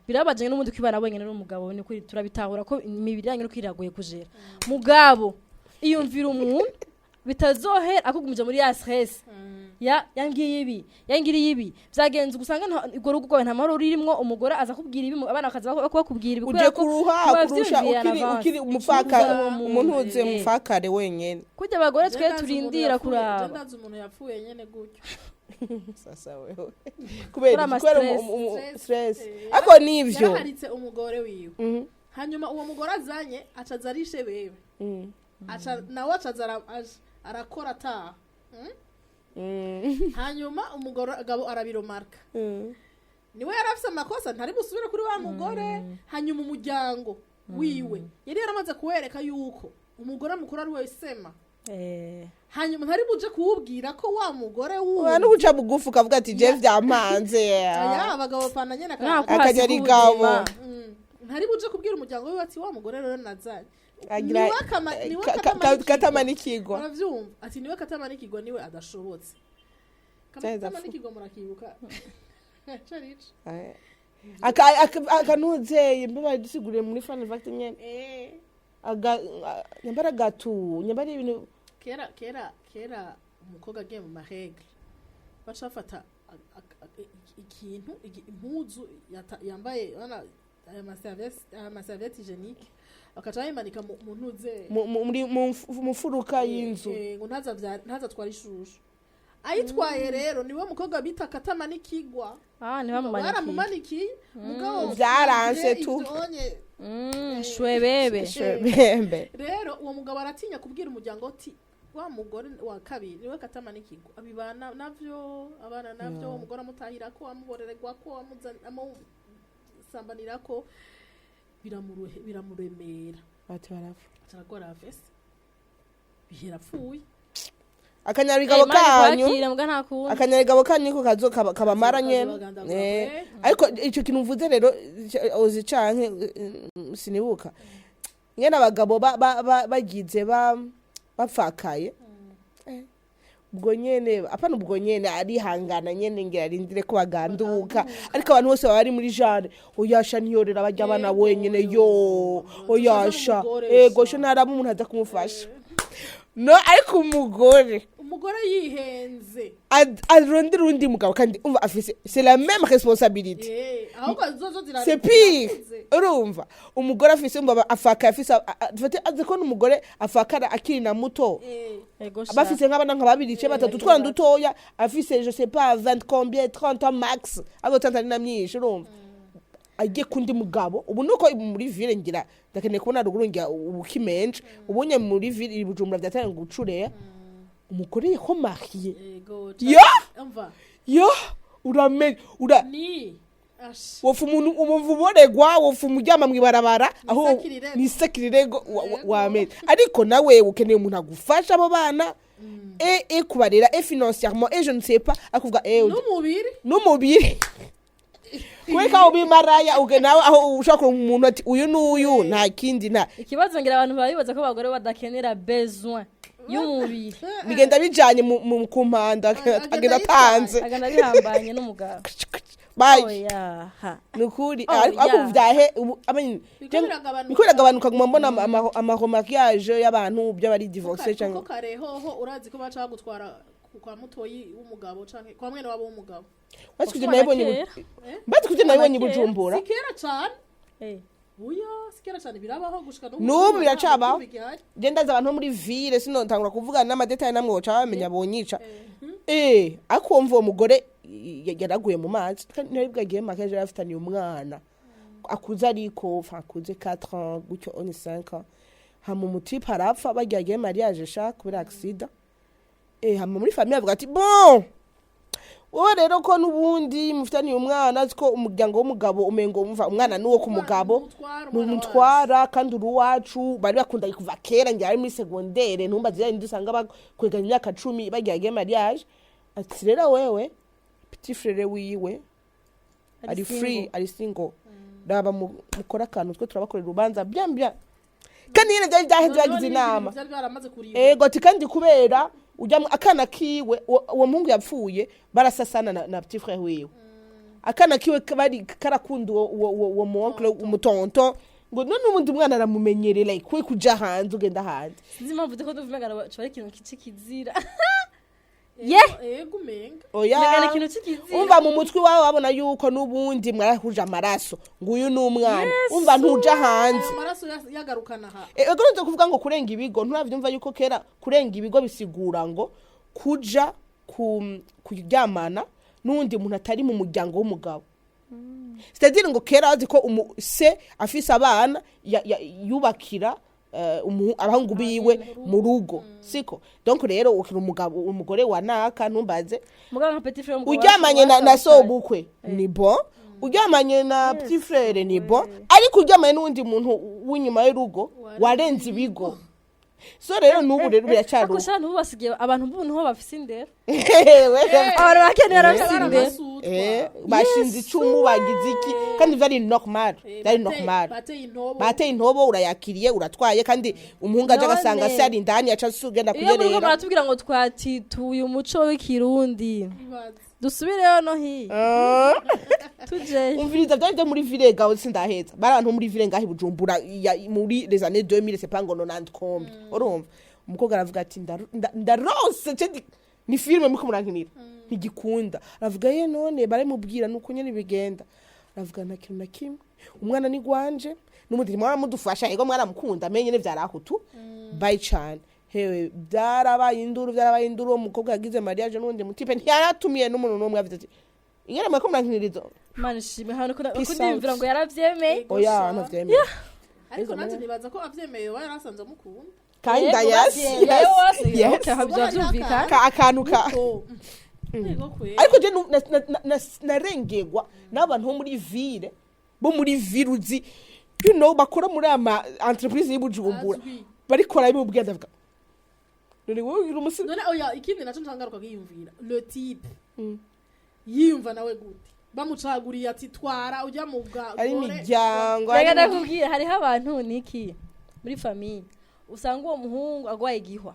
birabaje n'ubundi kwibana wenyine n'umugabo. Ni kuri turabitahura ko imibiri yanyu nuko iragoye kujera. Mugabo iyumvira umuntu bitazohera akugumije muri ya stress ya yangiye ibi, yangiriye ibi, byagenze ugusanga urwo rugo rwawe nta mahoro rurimwo. Umugore aza kubwira ibi, abana bakaza bakubwira ibi Uje kubera ko kuruha muba kurusha vyiyumvira ukiri en avance. Ukiri umupfaka Uwo muntu, umuntu uze umupfakare wenyene. Kurya abagore twe turindira kuraba. Ndazi umuntu yapfuye nyene gutyo. Sasa wewe kubera Kubera ama kubera stress. Stress. Stress. Ariko nivyo. Yaraharitse umugore wiwe. Hanyuma uwo mugore azanye acaza arishe bewe. Aca nawe acaza arakora ataha. Hanyuma umugore gabo arabiromarka. Niwe yari afise amakosa, ntari busubire kuri wa mugore. Hanyuma umuryango wiwe yari yaramaze kuwereka yuko umugore mukuru ari we sema. Hanyuma ntari buje kuwubwira ko wa mugore Uba n'uguca bugufi ukavuga ati je vyampanze. Aya abagabo bapfana nyene Nta Akanyarigabo. ubuzima. Ntari buje kubwira umuryango wiwe ati wa mugore rero nazanye Agira niwe katamanikirwa. Uravyumva ati niwe katamanikirwa, niwe adashobotse. Cyaheze apfa. Katamanikirwa murakibuka carico. Akanuzeye mbe badusiguriye muri fun fact nyene. Nyambara gatu nyambara ibintu. Kera kera kera umukobwa agiye mu ma règles baca bafata ikintu impuzu yambaye urabona aya ma serviettes hygiéniques, bakaca bayimanika mu ntuze Muri mu mfuruka y'inzu. Ngo ntazatware ishusho. Ayitwaye rero niwe mukobwa bita katamanikigwa. Ah, ntibamumanikiye. Baramumanikiye mugabo Vyaranse tu. ivyonye. Shwebebe. Bembe. Rero uwo mugabo aratinya kubwira umuryango ati wa mugore wa kabiri niwe katamanikigwa, abibana navyo, abana navyo. Umugore amutahirako, amuborererwako, amusambanirako, biramuremera. Bati barapfa. Acaragwara afese, bihera apfuye. Akanyarigabo kanyu. Kwakira mbwa nta kundi. Akanyarigabo kanyu niko kazo kabamara nyene. Kazobagandagura, Ariko ico kintu mvuze rero ozi canke sinibuka nyene abagabo bagize bapfakaye. Ubwo nyene, apana, ubwo nyene arihangana nyene, ngira arindire ko baganduka, ariko abantu bose baba bari muri genre oyasha, ntiyorera bajya abana Yego, wenyene. yo. Yo, oyasha. N'umugore ego sha. Sho ntaraba umuntu aza kumufasha, no, ariko umugore Umugore yihenze. Arondera undi mugabo, kandi umva afise, c'est la même responsabilité. Ahubwo zozo zira. C'est pire. Urumva umugore afise, umva afaka afise, dufate azi ko n'umugore afakara akiri na muto. Ego sha. Bafise nk'abana nka babiri ce batatu, utwana dutoya, afise je sais pas 20 combien, 30 ans max, azotanta ari na myinshi. Urumva agiye kundi mugabo ubu nuko muri ville, ngira ndakeneye kubona ruguru, ngira ubu kimenje ubunye muri ville i Bujumbura byatangiye gucureya, umugore yaho marié. Ego. Ya! Umva. Yo, uramenye ura Ni ash. Wofa umuntu umumva uboregwa, wofa umuryama mw'ibarabara aho. Nisakirirego. Nisakirirego. Yego. Wamenye, ariko nawe ukeneye umuntu agufasha abo bana et kubarera et financièrement et je ne sais pas, akuvuga N'umubiri. N'umubiri, kubera ubimaraya uge nawe aho ushaka kuronka umuntu ati uyu n'uyu, nta kindi, nta Ikibazo, ngira abantu baribaza ko abagore badakenera besoin y'umubiri. Bigenda bijanye ku mpanda. Agenda Agenda atanze. Agenda bihambanye n'umugabo. Bye. Oya ha. Nukuri. Oh, Ariko yeah. vyahe ubu, I mean, Biriko biragabanuka. Biriko biragabanuka, nguma mbona ama mariage y'abantu by'abari divorcé Kuko cyangwa kare hoho urazi ko baca bagutwara kwa mutoyi w'umugabo canke kwa mwene wabo w'umugabo. Bazi kujya Kuva nabibonye kera. Bazi kujya nabibonye i Kera. Bujumbura. Si kera cane. Oya, si kera cane, birabaho gushika n'ubu. N'ubu biracabaho. Bigihari. Je ndazi abantu bo muri ville, sinotangura kuvuga n'ama détails, namwe boca bamenya, bonyica. Ariko wumva uwo mugore yaraguye mu mazi, kandi ntiyari bwagiye mariage, yari afitaniye umwana akuze, ariko enfin akuze 4 ans gutyo, on 5 ans, hama umu type arapfa bagiye mariage sha, kubera accident. Hama muri famille avuga ati bon, wowe rero ko n'ubundi mufitaniye umwana, azi ko umuryango w'umugabo umengo umva umwana n'uwo ku mugabo mumutwara, kandi uri uwacu. Bari bakundanye kuva kera, ngira ari muri secondaire, ntumbaze yindi usanga bakweganya imyaka 10 bagiye mariage. Ati rero wewe petit frère wiwe ari free, ari single, raba mukora akantu, twe turabakorera urubanza bien bien. Kandi nyine byari byaheze, bagize inama. Byari byaramaze kuribwa. Ego, ati kandi kubera ujya akana kiwe, uwo muhungu yapfuye barasasana na petit frère wiwe, akana kiwe bari karakunda uwo mu oncle, umutonto, ngo none ubundi umwana aramumenyereye, like we kuja hanze, ugenda hanze. Sinzi impamvu ndiko ndumva umenga coba ari ikintu c'ikizira. Ye, ego, umenga. Oya. Umenga ni ikintu c'ikizira. Umva, mu mutwe iwawe wabona yuko n'ubundi mwarahuje amaraso, ngo uyu ni umwana, umva ntuja hanze. Ayo maraso yagarukana ha. Ego, nze kuvuga ngo kurenga ibigo, nturavyumva yuko kera kurenga ibigo bisigura ngo kuja kuryamana n'uwundi muntu atari mu muryango w'umugabo, c'est-à-dire ngo kera azi ko se afise abana yubakira abahungu biwe mu rugo, siko? Donc rero ukira umugabo, umugore wa naka, ntumbaze. Mugabo nka petit frère w'umugabo Uryamanye na wacu sobukwe ni bon, uryamanye na petit frère ni bon, ariko uryamanye n'uwundi muntu w'inyuma y'urugo warenze ibigo. So rero n'ubu rero biracyari Ariko sha, ntubu basigaye abantu bubu niho bafise indero. Wewe. Abantu bakeneye barafise indero. Baramasutwa. Bashinze icumu, bagize iki, kandi vyari normal, vyari normal. Bateye intobo. Bateye intobo, urayakiriye, uratwaye, kandi umuhungu aje None. agasanga se ari indani, aca asugenda Iyo muriko kuyerera. muratubwira ngo twatituye umuco w'ikirundi, Ibaze. dusubireyo no hiya. Tujeyo. Umviriza, byari byo muri ville gawe, sindaheza, bari abantu bo muri ville ngaho i Bujumbura muri les années 2000, c'est pas ngo 90 combien. Urumva umukobwa aravuga ati ndaronse ce ni filme muriko murankinira, ntigikunda. Aravuga ye, none baramubwira nuko nyene bigenda. Aravuga nta kintu na kimwe, umwana ni gwanje, n'umundi mwaramudufasha, ego mwaramukunda, menye ne vyarahutu bye cane. Hewe, byarabaye induru, byarabaye induru. Uwo mukobwa yagize mariage n'uwundi mu type, ntiyaratumiye n'umuntu n'umwe. Avuze ati ingene muriko murankinirizo. Mana ishimwe hano ko Peace ndiyumvira out. ngo yaravyemeye. Oya, ntavyemeye. Ariko nanjye nibaza ko avyemeye we yarasanze amukunda. Kinda, yes. Yes. Yes. Okay, byumvikana. Akantu ka Ko yego kwe. Ariko je narengerwa n'abantu bo muri ville, bo muri ville uzi, bakora muri ama entreprise y'Ibujumbura. Azwi. Bariko barabimubwira, ndavuga none wowe uri umusi. None oya, ikindi naco ncangaruka kwiyumvira, le type yiyumva nawe gute bamucaguriye ati twara ujya mu bwa Ari imiryango. Reka ndakubwira, hariho abantu niki muri famille usanga uwo muhungu agwaye igihwa.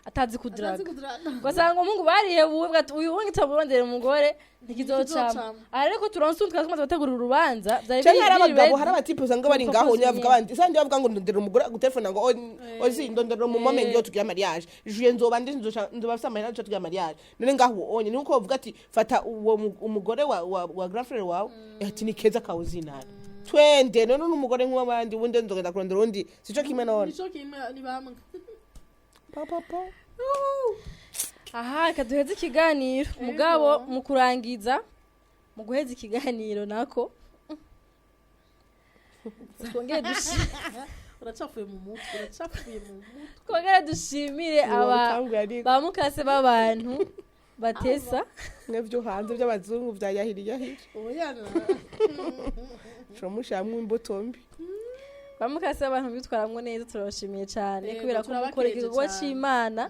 atazi kudiraga. Atazi kudiraga. Ugasanga umuhungu barihebuwe, bwa ati uyu wundi tamurondera umugore ntikizocama. Ntikizocama. Aha rero ko turonse undi twamaze gutegura urubanza, vyari Canke hari biri abagabo, ready. hari abatipe usanga bari ngaho Propose nyine bavuga nyene. bandi sanje bavuga ngo ndondera umugore agutelefona ngo ozi ndondera umumome ngiyo tugira mariage juye nzoba ndi nzoba mfise amahera nzoca tugira mariage. None ngaho onye ni uko bavuga ati fata uwo umugore wa grand frère wawe, ati ni keza kawuzinana twende none n'umugore nk'uw'abandi, ubundi nzogenda kurondera undi, sico kimwe none? Nico kimwe, ni bamwe. Pa, pa, pa. Aha reka duheze ikiganiro. Mugabo mu kurangiza, mu guheza ikiganiro nako twongere Uracafuye mu mutwe, uracafuye mu mutwe. Twongere dushimire aba Wabitanguye ariko. ba mukase b'abantu batesa. Mwe vyo hanze by'abazungu vya yahiri yahiri. Oya. Turamushiramwo imbuto mbi. Ba mukase b'abantu bitwaramwo neza, turabashimiye cyane Yego, kubera ko mukora turabakeje igikorwa cane. c'Imana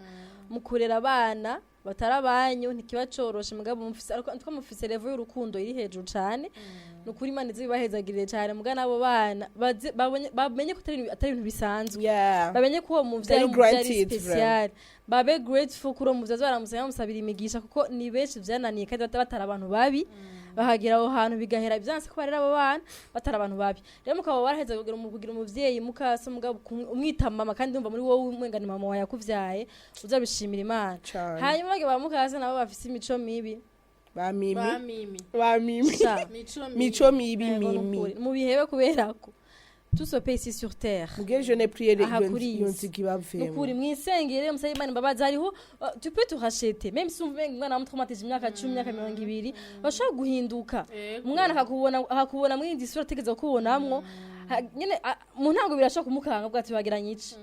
mu kurera abana batari abanyu. Ntikiba coroshe, mugabo mufise, ariko two mufise level y'urukundo iri hejuru cane. Ni ukuri Imana izibahezagirire cyane. Muga n'abo bana bamenye ko atari ibintu bisanzwe, bamenye ko uwo muvyeyi ari Very umuvyeyi ari granted, special, babe grateful kuri uwo muvyeyi, baramusaba bamusabira imigisha, kuko ni benshi vyananiye kandi batari abantu babi, bahagera aho hantu bigahera byanse ko barera abo bana batari abantu babi. Rero mukaba waraheza kugira umuvyeyi mukase, mugabo umwita mama kandi umva muri wowe umwenga ni mama wawe yakuvyaye, uzabishimira Imana. Cane. Hanyuma bage ba mukase nabo bafise imico mibi. Ba mimi. Ba mimi. Ba mimi. Sha. Mico mibi. Mico mibi. Yego, Mimi. nukuri. Mubihebe kubera ko tout se paye ici sur terre. Mugire jeûne prière. Aha kuri iyi Iyo si. nziga ibavemo. Nukuri mwisengere musabe Imana imbabazi. Hariho tu peux te racheter même si uvuga umwana wamutraumatije imyaka 10, imyaka 20, bashobora guhinduka. Yego. Umwana akakubona muri indi sura ategeza kukubonamwo. Nyene mu ntango birashobora kumukanga, bwa ati bagira nyice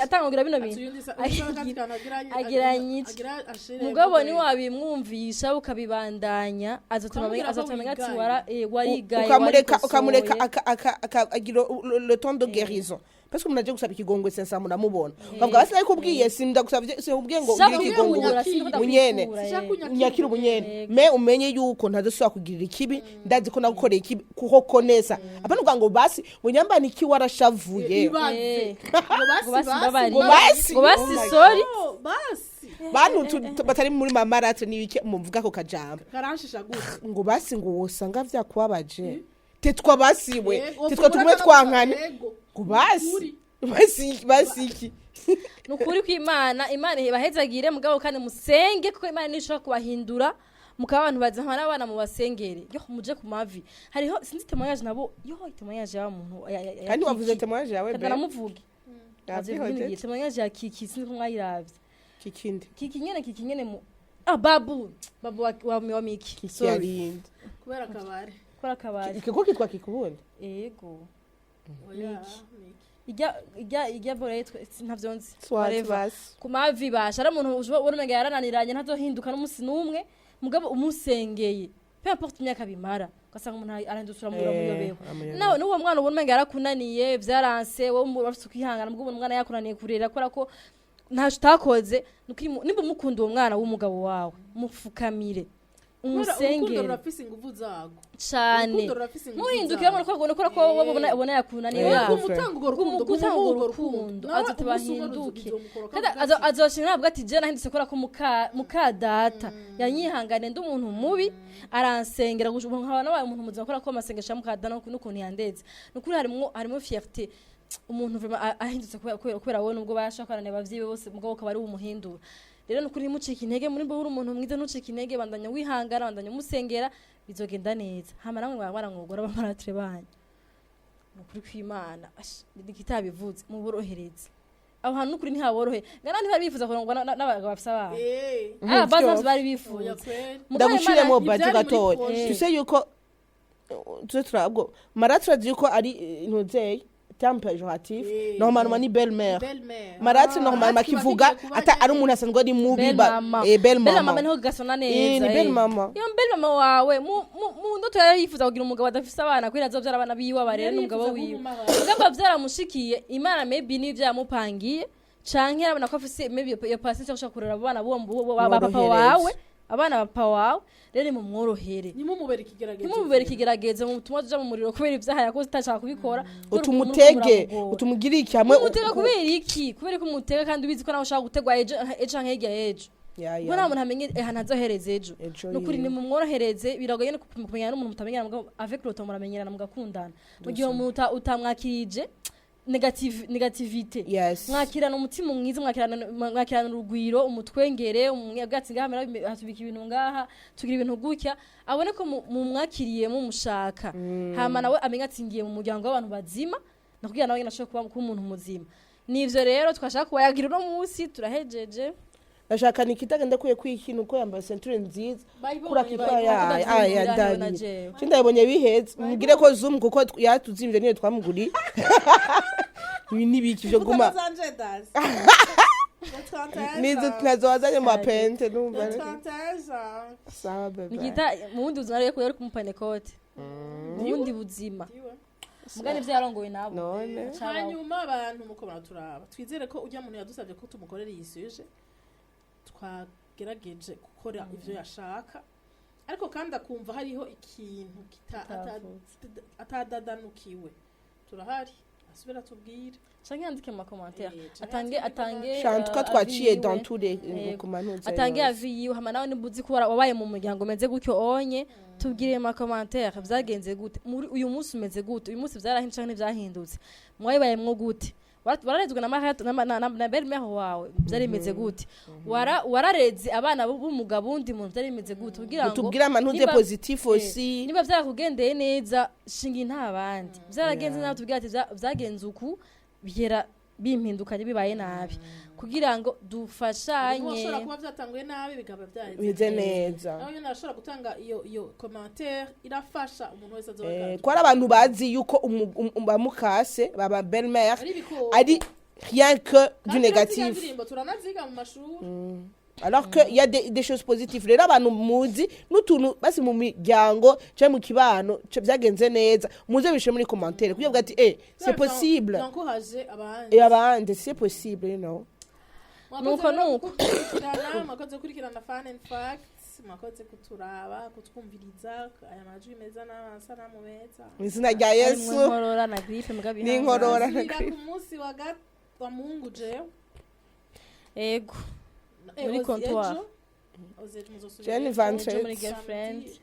atanga bino Ati bintu. uyundi undi akandi kantu Agira nyice. Agira ashire. Mugabo niwabimwumvisha ukabibandanya, azotuma Ukamubwira ko azotuma ati wigaye. warigaye, Ukamureka warikosoye. ukamureka agira le temps de guérison, parce que umuntu aje gusaba ikigongwe sensa muramubona ukavuga basi nakubwiye sindagusabye, sinkubwiye ngo Shaka ugire ikigongwe. kwikura, sinzi ko Munyene. ndakwikura, Sinshaka Unyakira ubunyene. Yego. Me umenye yuko ntazosubira kugirira ikibi, ndazi ko nagukoreye ikibi kuko konesa apana uvuga ngo basi munyambana iki warashavuye. Ibaze. Ngo Ngo basi, basi basi, mbabarire. Ngo basi. Ngo basi Oh my sorry. Oh, basi. Bantu batari muri mamarate n'ibiki muvuga ako kajambo. Karanshisha gute? Ngo basi, ngo wosanga vyakubabaje, tetwa basiwe. Yego, Tetwa tugume tumureka twankane. Yego. Ngo basi. Ukuri. Basi basi iki? Ni ukuri kw'Imana, Imana ibahezagire. Mugabo kandi musenge, kuko Imana nishobora kubahindura mukaba abantu bazima. N'abana mubasengere, yo muje ku mavi. Hariho sinzi témoignage nabo, yo témoignage ya muntu ya Kandi wavuze Kiki. témoignage yawe. Kandi Be naramuvuge. Yavyihoje. Témoignage ya Kiki, sinzi ko mwayiravye. Kikindi. Kiki nyene, Kiki nyene mu babu babu wa Miki. Kiki. Sorry. Yarinde. Kubera akabari. Kora kabari. Ikigo kitwa kikubundi. Ego. Oya, Miki. Miki. Ijya bora yitwa ntavyo nzi. Swat. Whatever. Basi. Ku mavi basha, ari umuntu ubona umenga yarananiranye, ntazohinduka n'umunsi n'umwe, mugabo umusengeye, peu importe imyaka bimara, ugasanga umuntu arahindutse, uramuyobewe. Nawe n'uwo mwana ubona umenga yarakunaniye, vyaranse, wowe urafise ukwihangana, mugabo ubona umwana yakunaniye kurera kubera ko ntaco utakoze. Nimba umukunda uwo mwana w'umugabo wawe, mufukamire. Kubera urukundo Umusengere. rurafise inguvu zarwo. Cane. Urukundo rurafise inguvu Ntuhinduke zarwo. ubona ko wowe ubona yakunaniye. Kumutanga urwo rukundo, gutanga kumuha urwo urwo rukundo, Nawe azote umunsi umwe bahinduke. bizomukoroka Kandi avuga ati, azoshinga ntabwo ati je nahindutse kubera ko muka data yanyihangane, ndi umuntu mubi aransengera gusa ubu nkaba nabaye umuntu muzima kubera ko amasengesho ya muka data n'ukuntu yandeze. Ni ukuri harimwo fierté umuntu vraiment ahindutse kubera wowe, nubwo bashaka abavyeyi be bose, mugabo ukaba ari we umuhindura. Rero nukuri ntimucike intege muri bo, uri umuntu mwiza, ntucike intege, bandanya wihangana, bandanya umusengera, bizogenda neza. Hama namwe mwaba baramwogora bamaratire banyu, ni ukuri kw'Imana nikitabivuze muborohereze aho hantu. Nukuri ntihaborohe ngana, ntibari bifuza kurongwa n'abagabo bafise abana. Bazi Vyo. navyo bari Oya bifuza. kweli. Mugabo Ndagushiremo Imana- baje Ivyari muri gatoya. projet. Tuse yuko tuze turabwo marâtre azi yuko ari ntuzeye terme péjoratif. Normalement ni belle-mère. Belle-mère. Marâtre normalement Marâtre kiba kivuga kigiye kuba ata ari nyene. umuntu asanzwe ari mubi. Belle mama. Belle Belle mama mama. niho gasona Eh, neza. ni belle mama. Iyo belle mama wawe mu ndoto yari yifuza kugira umugabo adafise abana kubera azovyara abana biwe abarere Yari n'umugabo yifuza wiwe. kuba umumama. Mugabo vyaramushikiye, Imana maybe n'ivyo yamupangiye, canke arabona ko afise maybe iyo patience yo gushaka kurera abo bana b'uwo ba papa Mworohereze. wawe. Abana ba papa wawe rero nimumworohere. Ntimumubere ikigeragezo. Ntimumubere ikigeragezo mu mutuma tuja mu muriro kubera ivyaha yakoze utashaka kubikora. Utumutege, utumugire iki hamwe. Umutega kubera iki? Kubera ko umutega kandi ubizi ko nawe ushaka gutegwa ejo, ejo canke hirya y'ejo. Kuko nta muntu amenye ahantu azohereza ejo. Ejo. Nukuri, Yiwe. nimumworohereze. Biragoye no kumenyana n'umuntu mutamenyana, mugabo avec le temps muramenyerana, mugakundana. Mu gihe umuntu utamwakirije négativité, mwakirana umutima mwiza, mwakirana urugwiro, umutwengere, umwatsi ngaha hatubika ibintu ngaha, tugira ibintu gutya, abone ko mumwakiriye mumushaka. Hama nawe amenye ati ngiye mu muryango w'abantu bazima, nakugira nawe nyene ashobore kuba umuntu muzima. Nivyo rero twashaka kubayagira uno munsi, turahejeje. Ndashaka Nikita ndakuye kwikina uko yambaye ceinture nziza. Bayibonye, Kura kitwa bayibonye. ya aya Ndazimvira na ndani. jewe. Cyo ndabonye biheze, mubwire ko zoom kuko yatuzimvye niyo twamuguriye. Ibi nibiki vyo guma? Zanje dazi. Nizo nazo wazanye mu mapente numva. Sawa bebe. Nikita mu bundi buzima rero yari kumupanekote mu bundi buzima, mugani ivyo yarongoye nabo. None. Cabaho. Hanyuma abantu muko baraturaba, twizere ko ujya muntu yadusabye ko tumukorera iyi sujet twagerageje gukora ivyo yashaka, ariko kandi akumva hariho ikintu Kitavutse. atadadanukiwe, turahari, asubira tubwire. Canke yandike mu ma commentaires. Canke Atange yandike. Atange Shantuka twaciye avis yiwe. dans tous les Yego. ku mantuza Atange yose. avis yiwe. Hama nawe niba uzi ko wabaye mu muryango umeze gutyo onye, tubwire mu ma commentaires vyagenze gute muri uyu munsi, umeze gute uyu munsi, vyarahindutse canke ntivyahindutse, mwabibayemwo gute? Wararezwe na mariage na belle-mère wawe, vyari bimeze gute? Warareze abana b'umugabo wundi muntu, vyari bimeze gute? Kugira ngo Tubwire amantuze positif aussi. Niba vyarakugendeye neza, shinga inta abandi. Vyaragenze nabi, tubwire ati vyagenze uku, bihera bimpindukanye, bibaye nabi, kugira ngo dufashanye. Ushobora kuba byatanguye nabi bikaba byaheze Biheze neza. Nawe nyine arashobora gutanga iyo commentaire, irafasha umuntu wese azoba Ko ari abantu bazi yuko bamukase baba belle-mère ari ibikoko ari rien que du Kandi négatif. ndirimbo turanaziga mu mashuri. Alors que y a des choses positives. Rero abantu muzi n'utuntu basi mu miryango cyangwa mu kibano byagenze neza, muze bishe muri commentaire kugira ngo ati c'est possible. Encourage abandi. Et abandi, c'est possible. Mwakoze Nuko rero nuko. kudukurikirana, mwakoze gukurikirana Fun and Facts, mwakoze kuturaba, kutwumviriza aya majwi meza n'amasanamu meza. Mu izina rya harimwo Yesu. Inkorora na grippe, mugabo N'inkorora. ihangane. Tuzosubira ku munsi wa Mungu jewe. Ego. Muri Ozi comptoir. ejo. Ozi ejo muzosubira Jenny ejo. Van Ejo muri Trent. girlfriend. Samedi.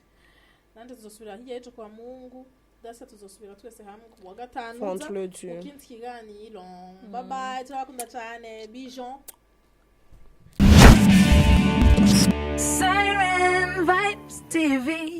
Nanje tuzosubira hirya ejo kwa Mungu dasa, tuzosubira twese hamwe ku wa gatanu Contre uza le mu Dieu. kindi kiganiro. Bye bye, turabakunda cyane, bijon. Siren Vibes TV.